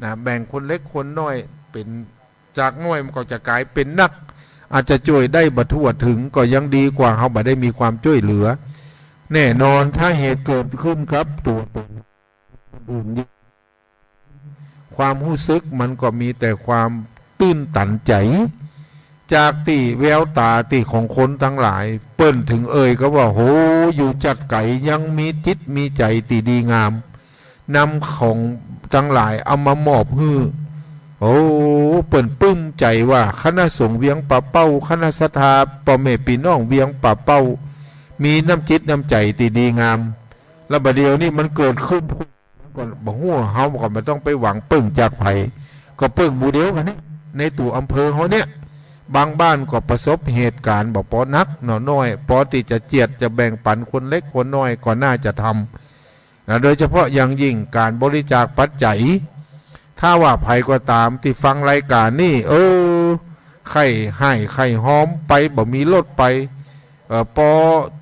นะ แบ่งคนเล็กคนน้อยเป๋น จากน้อยมันก็จะก๋ายเป๋นนัก อาจจะจ้วยได้บ่ทั่วเถิง ก็ยังดีกว่าเฮาบ่ได้มีความจ้วยเหลือ แน่นอนถ้าเหตุเกิดขึ้นกับตั๋วตน คนอื่น ความฮู้สึกมันก็มีแต่ความตื้นตันใจ๋ จากตี้แววต๋าตี้ของคนตังหลาย เปิ้นเถิงเอ่ยก็ว่า โห อยู่จัดไก๋ยังมีจิตมีใจ๋ตี้ดีงาม นำของตังหลายเอามามอบหื้อ โอ้ เปิ้นปึ้มใจ๋ว่าคณะสงฆ์เวียงป่าเป้า คณะศรัทธาป้อแม่ปี้น้องเวียงป่าเป้า มีน้ำจิตน้ำใจ๋ตี้ดีงาม และบ่าเดี่ยวนี้มันเกิดขึ้น ก็บ่ฮู้ เฮาก็บ่ต้องไปหวังเปิ้งจากใผ ก็เปิ้งหมู่เดียวกั๋นเนี่ย ในตั๋วอำเภอเฮาเนี่ย บางบ้านก็ประสบเหตุก๋ารณ์บ่ปอนักหนอน้อย ปอตี้จะเจียดจะแบ่งปั๋นคนเล็กคนน้อยก็น่าจะทำนะ โดยเฉพาะอย่างยิ่งก๋านบริจาคปัจจัย ถ้าว่าใผก็ต๋ามตี้ฟังรายก๋านนี้ เออ ใค่ฮ้ายใค่ฮอมไป บ่มีรถไป เอ่อ ปอ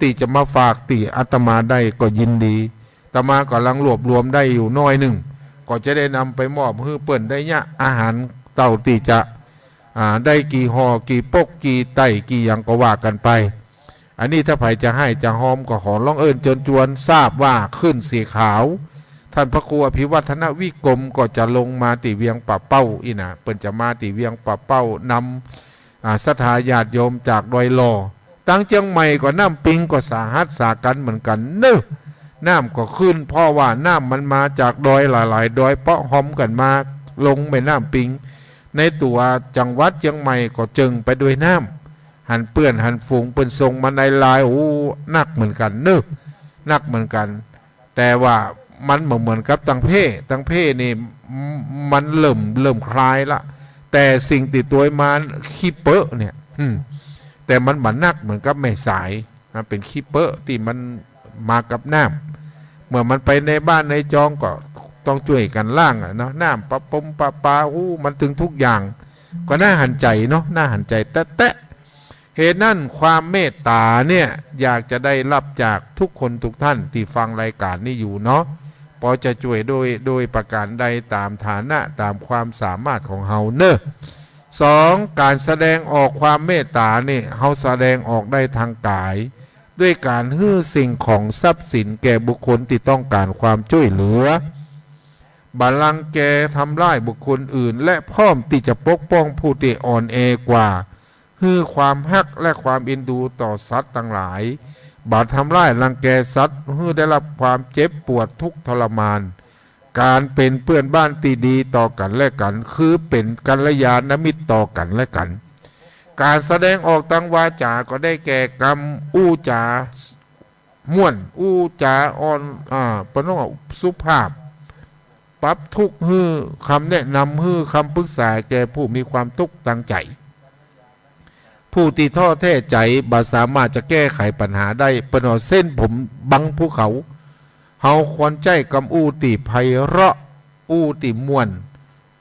ตี้จะมาฝากตี้อาตมาได้ก็ยินดี อาตมาก่ำลังรวบรวมได้อยู่หน้อยนึ่ง ก็จะได้นำไปมอบหื้อเปิ้นได้เยียะ อาหารเต้าตี้จะ อ่า ได้กี่ห่อกี่ปกกี่ไต้กี่หยังก็ว่ากั๋นไป อันนี้ถ้าใผจะฮ้ายจะฮอมก็ขอร้องเอิ้นเจิญจวน ทราบว่าคลื่นสีขาว ท่านพระครูอภิวัฒนวิกรมก็จะลงมาตี้เวียงป่าเป้าอี้นะ เปิ้นจะมาตี้เวียงป่าเป้านำ อ่า ศรัทธาญาติโยมจากดอยหล่อ ตังเจียงใหม่ก็น้ำปิงก็สาหัสสากัญเหมือนกั๋นเนาะ น้ำก็ขึ้น เพราะว่าน้ำมันมาจากดอยหลายๆ ดอยเปาะฮอมกั๋นมาลงแม่น้ำปิง ในตั๋วจังหวัดเจียงใหม่ก็เจิ่งไปด้วยน้ำ หันเปื้อนหันฝูงเปิ้นส่งมาในไลน์ โอ้ นักเหมือนกั๋นเนาะ นักเหมือนกั๋น แต่ว่ามันบ่เหมือนกับตังเพ ตังเพนี่ ม- มันเริ่ม เริ่มคลายละ แต่สิ่งตี้ตวยมาขี้เป๊อะเนี่ย อืม แต่มันบ่นักเหมือนกับแม่สายนะ เป๋นขี้เป๊อะตี้มันมากับน้ำ เมื่อมันไปในบ้านในจองก็ต้องจ้วยกั๋นล้างอะเนาะ น้ำประปงประปา อู้ มันตึงทุกอย่าง ก็น่าหันใจ๋เนาะ น่าหันใจ๋แต๊ๆ เหตุนั้นความเมตต๋าเนี่ยอยากจะได้รับจากทุกคนทุกท่านตี้ฟังรายก๋านนี้อยู่เนาะ ปอจะจ้วยโดย โดยประก๋านใดต๋ามฐานะต๋ามความสามารถของเฮาเนาะ สอง ก๋านแสดงออกความเมตต๋านี่ เฮาแสดงออกได้ตางก๋าย ด้วยก๋านหื้อสิ่งของทรัพย์สินแก่บุคคลตี้ต้องก๋านความจ้วยเหลือ บ่รังแกทำร้ายบุคคลอื่น และพร้อมตี้จะปกป้องผู้ตี้อ่อนแอกว่า หื้อความฮักและความเอ็นดูต่อสัตว์ตังหลาย บ่ทำร้ายรังแกสัตว์ หื้อได้รับความเจ็บปวดทุกข์ทรมาน ก๋านเป๋นเปื้อนบ้านตี้ดีต่อกั๋นและกั๋น คือเป๋นกัลยาณมิตรต่อกั๋นและกั๋น ก๋านแสดงออกตางวาจาก็ได้แก่กำอู้จ๋าม่วน อู้จ๋าอ่อน อ่า ปะน้อมสุภาพ ปรับทุกข์ หื้อกำแนะนำ หื้อกำปรึกษาแก่ผู้มีความตุ๊กข์ตางใจ๋ ผู้ตี้ท้อแท้ใจ๋ บ่สามารถจะแก้ไขปัญหาได้ เปิ้นว่าเส้นผมบังภูเขา เฮาควรใจ๊กำอู้ตี้ไพเราะ อู้ตี้ม่วน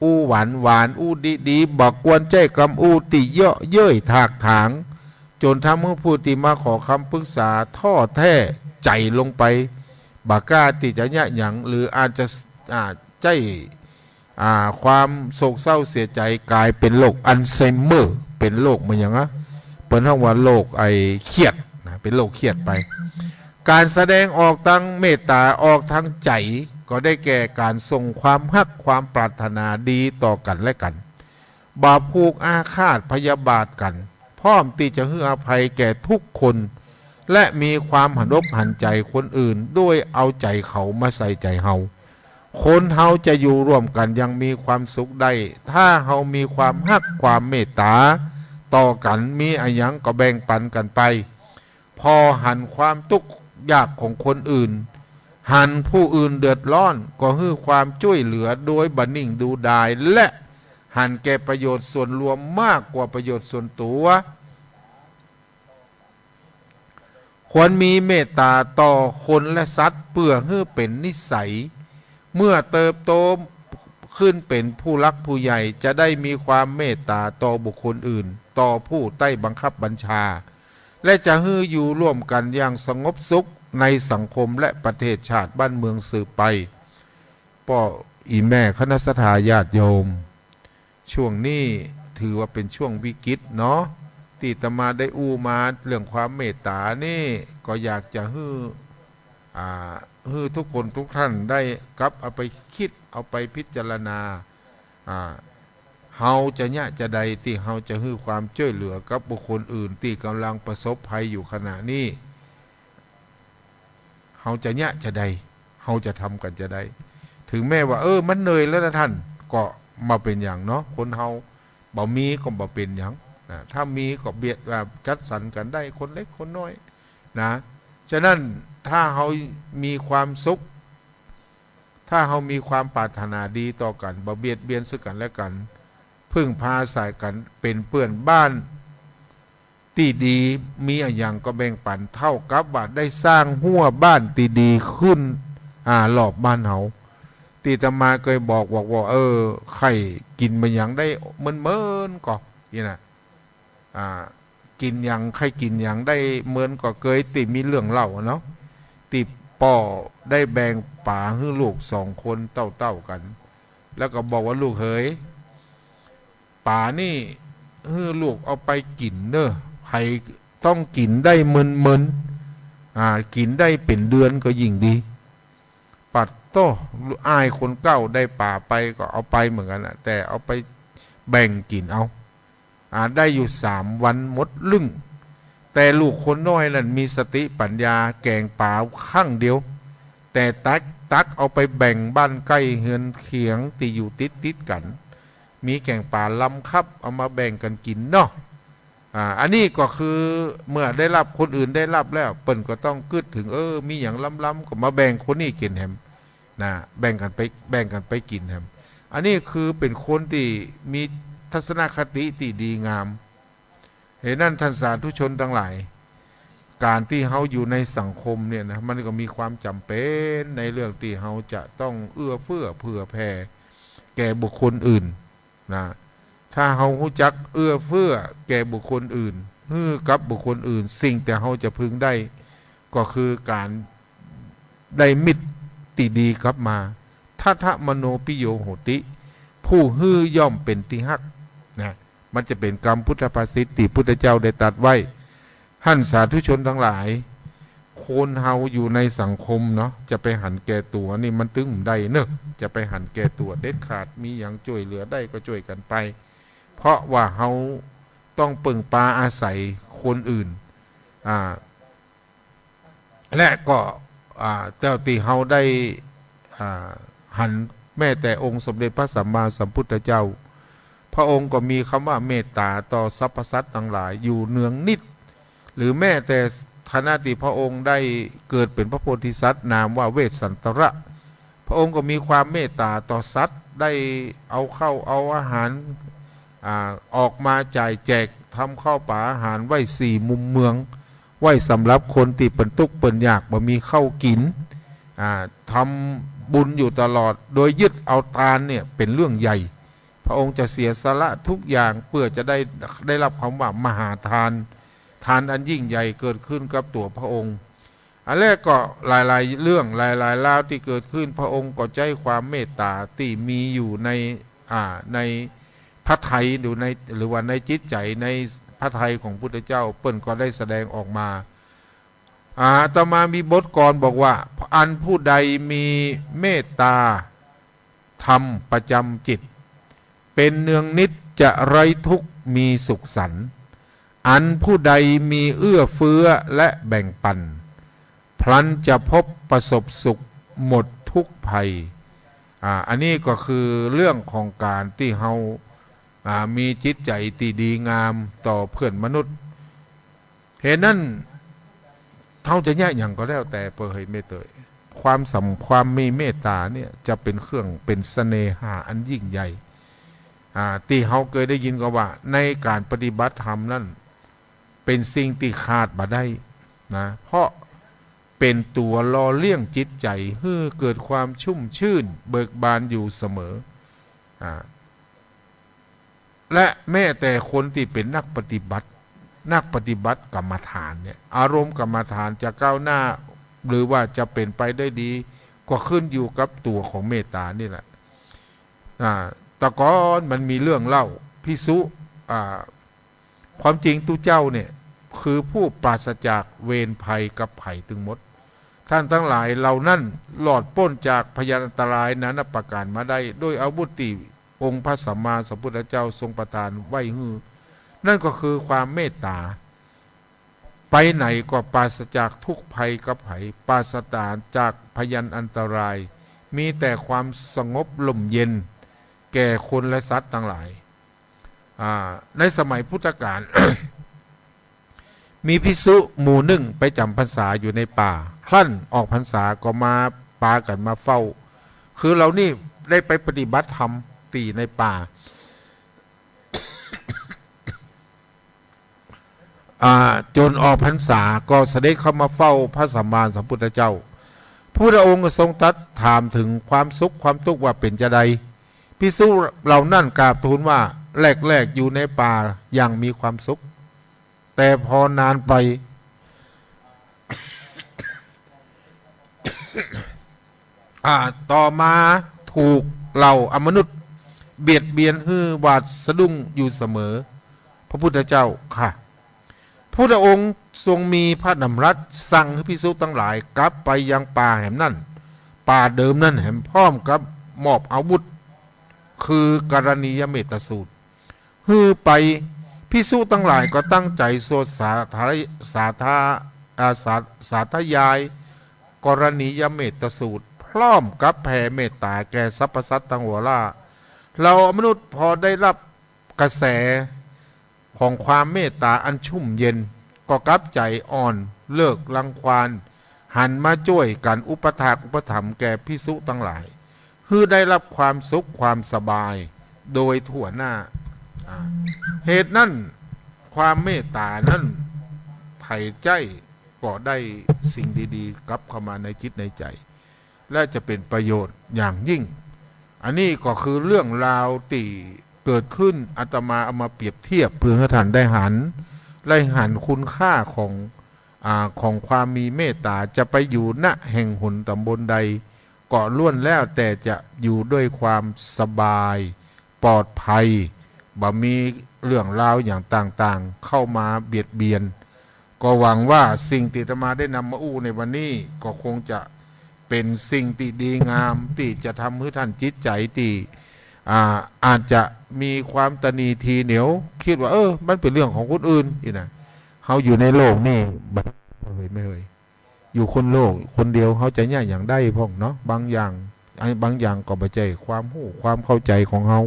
อู้หวานหวาน อู้ดีๆ บ่ควรใจ๊กำอู้ตี้เยาะเย้ยถากถาง จ๋นทำหื้อผู้ตี้มาขอกำปรึกษาท้อแท้ใจ๋ลงไป บ่กล้าตี้จะเยียะหยัง หรืออาจจะ อ่า ใจ๊ อ่า ความโศกเศร้าเสียใจ๋ก๋ายเป๋นโรคอัลไซเมอร์ เป๋นโรคเมือนหยังอะ เปิ้นฮ้องว่าโรคไอ้เครียดนะ เป๋นโรคเครียดไป ก๋านแสดงออกตางเมตต๋าออกตางใจ๋ ก็ได้แก่ก๋านส่งความฮักความปรารถนาดีต่อกั๋นและกั๋น บ่ผูกอาฆาตพยาบาทกั๋น พ พร้อมตี้จะหื้ออภัยแก่ทุกคน และมีความหันอกหันใจ๋คนอื่น โดยเอาใจ๋เขามาใส่ใจ๋เฮา คนเฮาจะอยู่ร่วมกั๋นอย่างมีความสุขได้ ถ้าเฮามีความฮักความเมตต๋าต่อกั๋น มีอะหยังก็แบ่งปั๋นกั๋นไป ผ่อหันความตุ๊กยากของคนอื่น หันผู้อื่นเดือดร้อนก็หื้อความจ้วยเหลือโดยบ่นิ่งดูดาย และหันแก่ประโยชน์ส่วนรวมมากกว่าประโยชน์ส่วนตั๋ว ควรมีเมตต๋าต่อคนและสัตว์เปื้อหื้อเป๋นนิสัย เมื่อเติบโตขึ้นเป๋นผู้หลักผู้ใหญ่ จะได้มีความเมตต๋าต่อบุคคลอื่น ต่อผู้ใต้บังคับบัญชา และจะหื้ออยู่ร่วมกั๋นอย่างสงบสุขในสังคมและประเทศชาติบ้านเมืองสืบไป ป้ออี่แม่คณะศรัทธาญาติโยม ช่วงนี้ถือว่าเป๋นช่วงวิกฤตเนาะ ตี้อาตมาได้อู้มาเรื่องความเมตต๋านี่ ก็อยากจะหื้อ อ่า หื้อทุกคนทุกท่านได้กลับเอาไปกึ๊ด เอาไปพิจารณา อ่า เฮาจะเยียะจาใดตี้เฮาจะหื้อความจ้วยเหลือกับบุคคลอื่นตี้ก่ำลังประสบภัยอยู่ขณะนี้ เฮาจะเยียะจาใด เฮาจะทำกั๋นจาใด ถึงแม้ว่า เออ มันเหนื่อยแล้วนะท่าน ก็บ่เป๋นหยังเนาะ คนเฮาบ่มีก็บ่เป๋นหยังนะ ถ้ามีก็เบียด อ่า จัดสรรกั๋นได้ คนเล็กคนน้อยนะ ฉะนั้นถ้าเฮามีความสุข ถ้าเฮามีความปรารถนาดีต่อกั๋น บ่เบียดเบียนซึ่งกั๋นและกั๋น พึ่งพาอาศัยกั๋น เป๋นเปื้อนบ้านตี้ดี มีอะหยังก็แบ่งปั๋น เท่ากับว่าได้สร้างฮั้วบ้านตี้ดีขึ้น อ่า รอบบ้านเฮา ตี้อาตมาเกยบอก บอกว่า เออ ใค่กิ๋นบ่าหยังได้เมินๆ ก่อ นี่นะ อ่า กิ๋นหยัง ใค่กิ๋นหยังได้เมินก่อ เกยตี้มีเรื่องเล่าอะเนาะ ตี้ป้อได้แบ่งป๋าหื้อลูกสองคนเต้าๆ กั๋น แล้วก็บอกว่า ลูกเหย ป๋านี่หื้อลูกเอาไปกิ๋นเน่อ ใผต้องกิ๋นได้เมินๆ อ่า กิ๋นได้เป๋นเดือนก็ยิ่งดี ปัดโต้ อ้ายคนเก๊าได้ป๋าไปก็เอาไปเหมือนกั๋นนะ แต่เอาไปแบ่งกิ๋นเอา อ่า ได้อยู่สามวันหมดลึ่ง แต่ลูกคนน้อยนั้นมีสติปั๋ญญา แก๋งป๋าครั้งเดียว แต่ตัก ตักเอาไปแบ่งบ้านใก้เฮือนเคียงตี้อยู่ติดๆ กั๋น มีแก๋งป๋าลำคับ เอามาแบ่งกั๋นกิ๋นเนาะ อ่า อันนี้ก็คือเมื่อได้ฮับ คนอื่นได้ฮับแล้ว เปิ้นก็ต้องกึ๊ดเถิง เออ มีหยังล้ำๆ ก็มาแบ่งคนนี้กิ๋นแหมนะ แบ่งกั๋นไป แบ่งกั๋นไปกิ๋นแหม อันนี้คือเป๋นคนตี้มีทัศนคติตี้ดีงาม เหตุนั้นท่านสาธุชนตังหลาย ก๋านตี้เฮาอยู่ในสังคมเนี่ยนะ มันก็มีความจ๋ำเป๋นในเรื่องตี้เฮาจะต้องเอื้อเฟื้อเผื่อแผ่แก่บุคคลอื่นนะ ถ้าเฮาฮู้จักเอื้อเฟื้อแก่บุคคลอื่น หื้อกับบุคคลอื่น สิ่งตี้เฮาจะพึงได้ ก็คือก๋านได้มิตรตี้ดีกลับมา ทัฏฐมโนปิโยโหติ ผู้หื้อย่อมเป๋นตี้ฮักนะ มันจะเป๋นกำพุทธภาษิตตี้พุทธเจ้าได้ตรัสไว้ ท่านสาธุชนตังหลาย คนเฮาอยู่ในสังคมเนาะ จะไปหันแก่ตั๋วนี่มันตึงบ่ได้เนอะ จะไปหันแก่ตั๋วเด็ดขาด มีหยังจ้วยเหลือได้ก็จ้วยกั๋นไป เพราะว่าเฮาต้องเปิ่งปาอาศัยคนอื่น อ่า และก็ อ่า เต้าตี้เฮาได้ อ่า หันแม้แต่องค์สมเด็จพระสัมมาสัมพุทธเจ้า พระองค์ก็มีกำว่าเมตต๋าต่อสรรพสัตว์ตังหลายอยู่เนืองนิตย์ หรือแม้แต่ขณะตี้พระองค์ได้เกิดเป๋นพระโพธิสัตว์นามว่าเวสสันตระ พระองค์ก็มีความเมตต๋าต่อสัตว์ ได้เอาข้าวเอาอาหาร อ่า ออกมาจ่ายแจก ทำข้าวป๋าอาหารไว้สี่มุมเมือง ไว้สำหรับคนตี้เปิ้นตุ๊กข์เปิ้นยากบ่มีข้าวกิ๋น อ่า ทำบุญอยู่ตลอด โดยยึดเอาตานเนี่ยเป๋นเรื่องใหญ่ พระองค์จะเสียสละทุกอย่างเปื้อจะได้ ได้ฮับกำว่ามหาทาน ทานอันยิ่งใหญ่เกิดขึ้นกับตั๋วพระองค์ อันแรกก็หลายๆ เรื่องหลายๆ ราวตี้เกิดขึ้น พระองค์ก็ใจ๊ความเมตต๋าตี้มีอยู่ใน อ่า ในพระทัย หรือใน หรือว่าในจิตใจ๋ ในพระทัยของพุทธเจ้า เปิ้นก็ได้แสดงออกมา อาตมามีบทกลอนบอกว่า อันผู้ใดมีเมตตาธรรมประจำจิต เป็นเนืองนิตย์จะไร้ทุกข์มีสุขสันต์ อันผู้ใดมีเอื้อเฟื้อและแบ่งปัน พลันจะพบประสบสุขหมดทุกข์ภัย อ่า อันนี้ก็คือเรื่องของการตี้เฮา อ่า มีจิตใจ๋ตี้ดีงามต่อเพื่อนมนุษย์ เหตุนั้น เฮาจะเยียะหยังก็แล้วแต่เป๋อ เฮยเมตเตย ความสำ ความมีเมตต๋าเนี่ยจะเป๋นเครื่อง เป๋นเสน่หาอันยิ่งใหญ่ อ่า ตี้เฮาเกยได้ยินก็ว่า ในก๋านปฏิบัติธรรมนั้น เป๋นสิ่งตี้ขาดบ่ได้นะ เพราะเป๋นตั๋วหล่อเลี้ยงจิตใจ๋หื้อเกิดความชุ่มชื่นเบิกบานอยู่เสมอ อ่า และแม้แต่คนตี้เป๋นนักปฏิบัติ นักปฏิบัติกรรมฐานเนี่ย อารมณ์กรรมฐานจะก้าวหน้า หรือว่าจะเป๋นไปได้ดี ก็ขึ้นอยู่กับตั๋วของเมตต๋านี่แหละ อ่า แต่ก่อนมันมีเรื่องเล่า ภิกษุ อ่า ความจริงตุ๊เจ้าเนี่ย คือผู้ปราศจากเวรภัยกับภัยตึงหมด ท่านตังหลายเหล่านั้นรอดป๊นจากพยานอันตรายนานาประก๋านมาได้ ด้วยอาวุธตี้องค์พระสัมมาสัมพุทธเจ้าทรงประทานไว้หื้อ นั่นก็คือความเมตต๋า ไปไหนก็ปราศจากทุกข์ภัยกับภัย ปราศจากพยานอันตราย มีแต่ความสงบร่มเย็นแก่คนและสัตว์ตังหลาย อ่า ในสมัยพุทธกาล มีภิกษุหมู่นึ่งไปจ๋ำพรรษาอยู่ในป่า ครั้นออกพรรษาก็มาปากั๋นมาเฝ้า คือเหล่านี้ได้ไปปฏิบัติธรรมตี้ในป่า อ่า จ๋นออกพรรษาก็เสด็จเข้ามาเฝ้าพระสัมมาสัมพุทธเจ้า พระพุทธองค์ก็ทรงตรัสถามถึงความสุขความตุ๊กข์ว่าเป๋นจาใด ภิกษุเหล่านั้นกราบทูลว่า แรกๆ อยู่ในป่าอย่างมีความสุข แต่พอนานไป อ่า ต่อมาถูกเหล่าอมนุษย์เบียดเบียนหื้อหวาดสะดุ้งอยู่เสมอ พระพุทธเจ้าข้า พระพุทธองค์ทรงมีพระดำรัสสั่งหื้อภิกษุตังหลายกลับไปยังป่าแหมนั้น ป่าเดิมนั้นแหม พร้อมกับมอบอาวุธ คือกรณียเมตตสูตร หื้อไป ภิกษุตังหลายก็ตั้งใจ๋สวดสาธา สาธา อ่า สา สาธยายกรณียเมตตสูตร พร้อมกับแผ่เมตต๋าแก่สรรพสัตว์ตังหัวหล้า เหล่าอมนุษย์พอได้ฮับกระแสของความเมตต๋าอันชุ่มเย็น ก็กลับใจ๋อ่อนเลิกรังควาน หันมาจ้วยกั๋นอุปถากอุปถัมภ์แก่ภิกษุตังหลาย หื้อได้ฮับความสุขความสบายโดยทั่วหน้า อ่า เหตุนั้นความเมตต๋านั้นใผใจ๊ก็ได้สิ่งดีๆ กลับเข้ามาในจิตในใจ๋ และจะเป๋นประโยชน์อย่างยิ่ง อันนี้ก็คือเรื่องราวตี้เกิดขึ้น อาตมาเอามาเปรียบเทียบเพื่อหื้อท่านได้หัน ได้หันคุณค่าของ อ่า ของความมีเมตต๋า จะไปอยู่ ณ แห่งหนต๋ำบลใด ก็ล้วนแล้วแต่จะอยู่ด้วยความสบาย ปลอดภัย บ่มีเรื่องราวอย่างต่างๆ เข้ามาเบียดเบียน ก็หวังว่าสิ่งตี้อาตมาได้นำมาอู้ในวันนี้ ก็คงจะเป๋นสิ่งตี้ดีงาม ตี้จะทำหื้อท่านจิตใจ๋ตี้ อ่า อาจจะมีความตะหนี่ทีเหนียว กึ๊ดว่า เออ มันเป๋นเรื่องของคนอื่น อี้นะ เฮาอยู่ในโลกนี่ บ่ เฮยเมย อยู่คนโลกคนเดียว เฮาจะเยียะหยังได้พ่องเนาะ บางอย่าง ไอ้บางอย่างก็บ่ใจ้ความฮู้ความเข้าใจ๋ของเฮา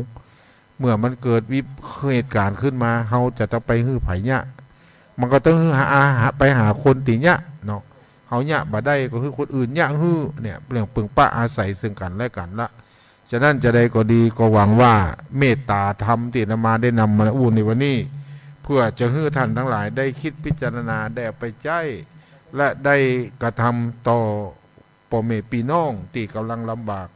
เมื่อมันเกิดวิ เหตุก๋ารณ์ขึ้นมา เฮาจะต้องไปหื้อใผเยียะ มันก็ต้องหื้อหา หา ไปหาคนตี้เยียะเนาะ เฮาเยียะบ่ได้ก็หื้อคนอื่นเยียะหื้อ เนี่ย เรื่องปึงปะอาศัยซึ่งกั๋นและกั๋นละ ฉะนั้นจาใดก็ดี ก็หวังว่าเมตต๋าธรรมตี้อาตมาได้นำมาอู้ในวันนี้ เพื่อจะหื้อท่านตังหลายได้กึ๊ดพิจารณา ได้เอาไปใจ๊ และได้กระทำต่อป้อแม่ปี้น้องตี้ก่ำลังลำบาก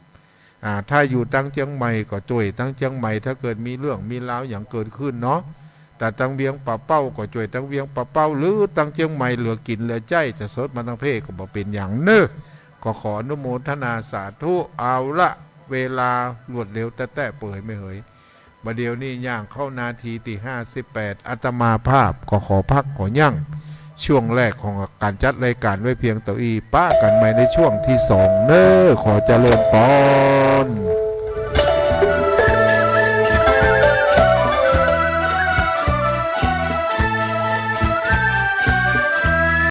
อ่า ถ้าอยู่ตังเจียงใหม่ก็จ้วยตังเจียงใหม่ ถ้าเกิดมีเรื่องมีราวหยังเกิดขึ้นเนาะ ถ้าตังเวียงป่าเป้าก็จ้วยตังเวียงป่าเป้า หรือตังเจียงใหม่เหลือกิ๋นเหลือใจ๊ จะสดมาตังเพก็บ่เป๋นหยังเน่อ ก็ขออนุโมทนาสาธุ เอาละ เวลารวดเร็วแต๊ๆ เป๋อเฮยเมย บ่าเดี่ยวนี้ย่างเข้านาทีตี้ห้าสิบแปด อาตมาภาพก็ขอพักขอยั้งช่วงแรกของก๋านจัดรายก๋านไว้เพียงเต้าอี้ ปะกั๋นใหม่ในช่วงตี้สองเน่อ ขอเจริญปอน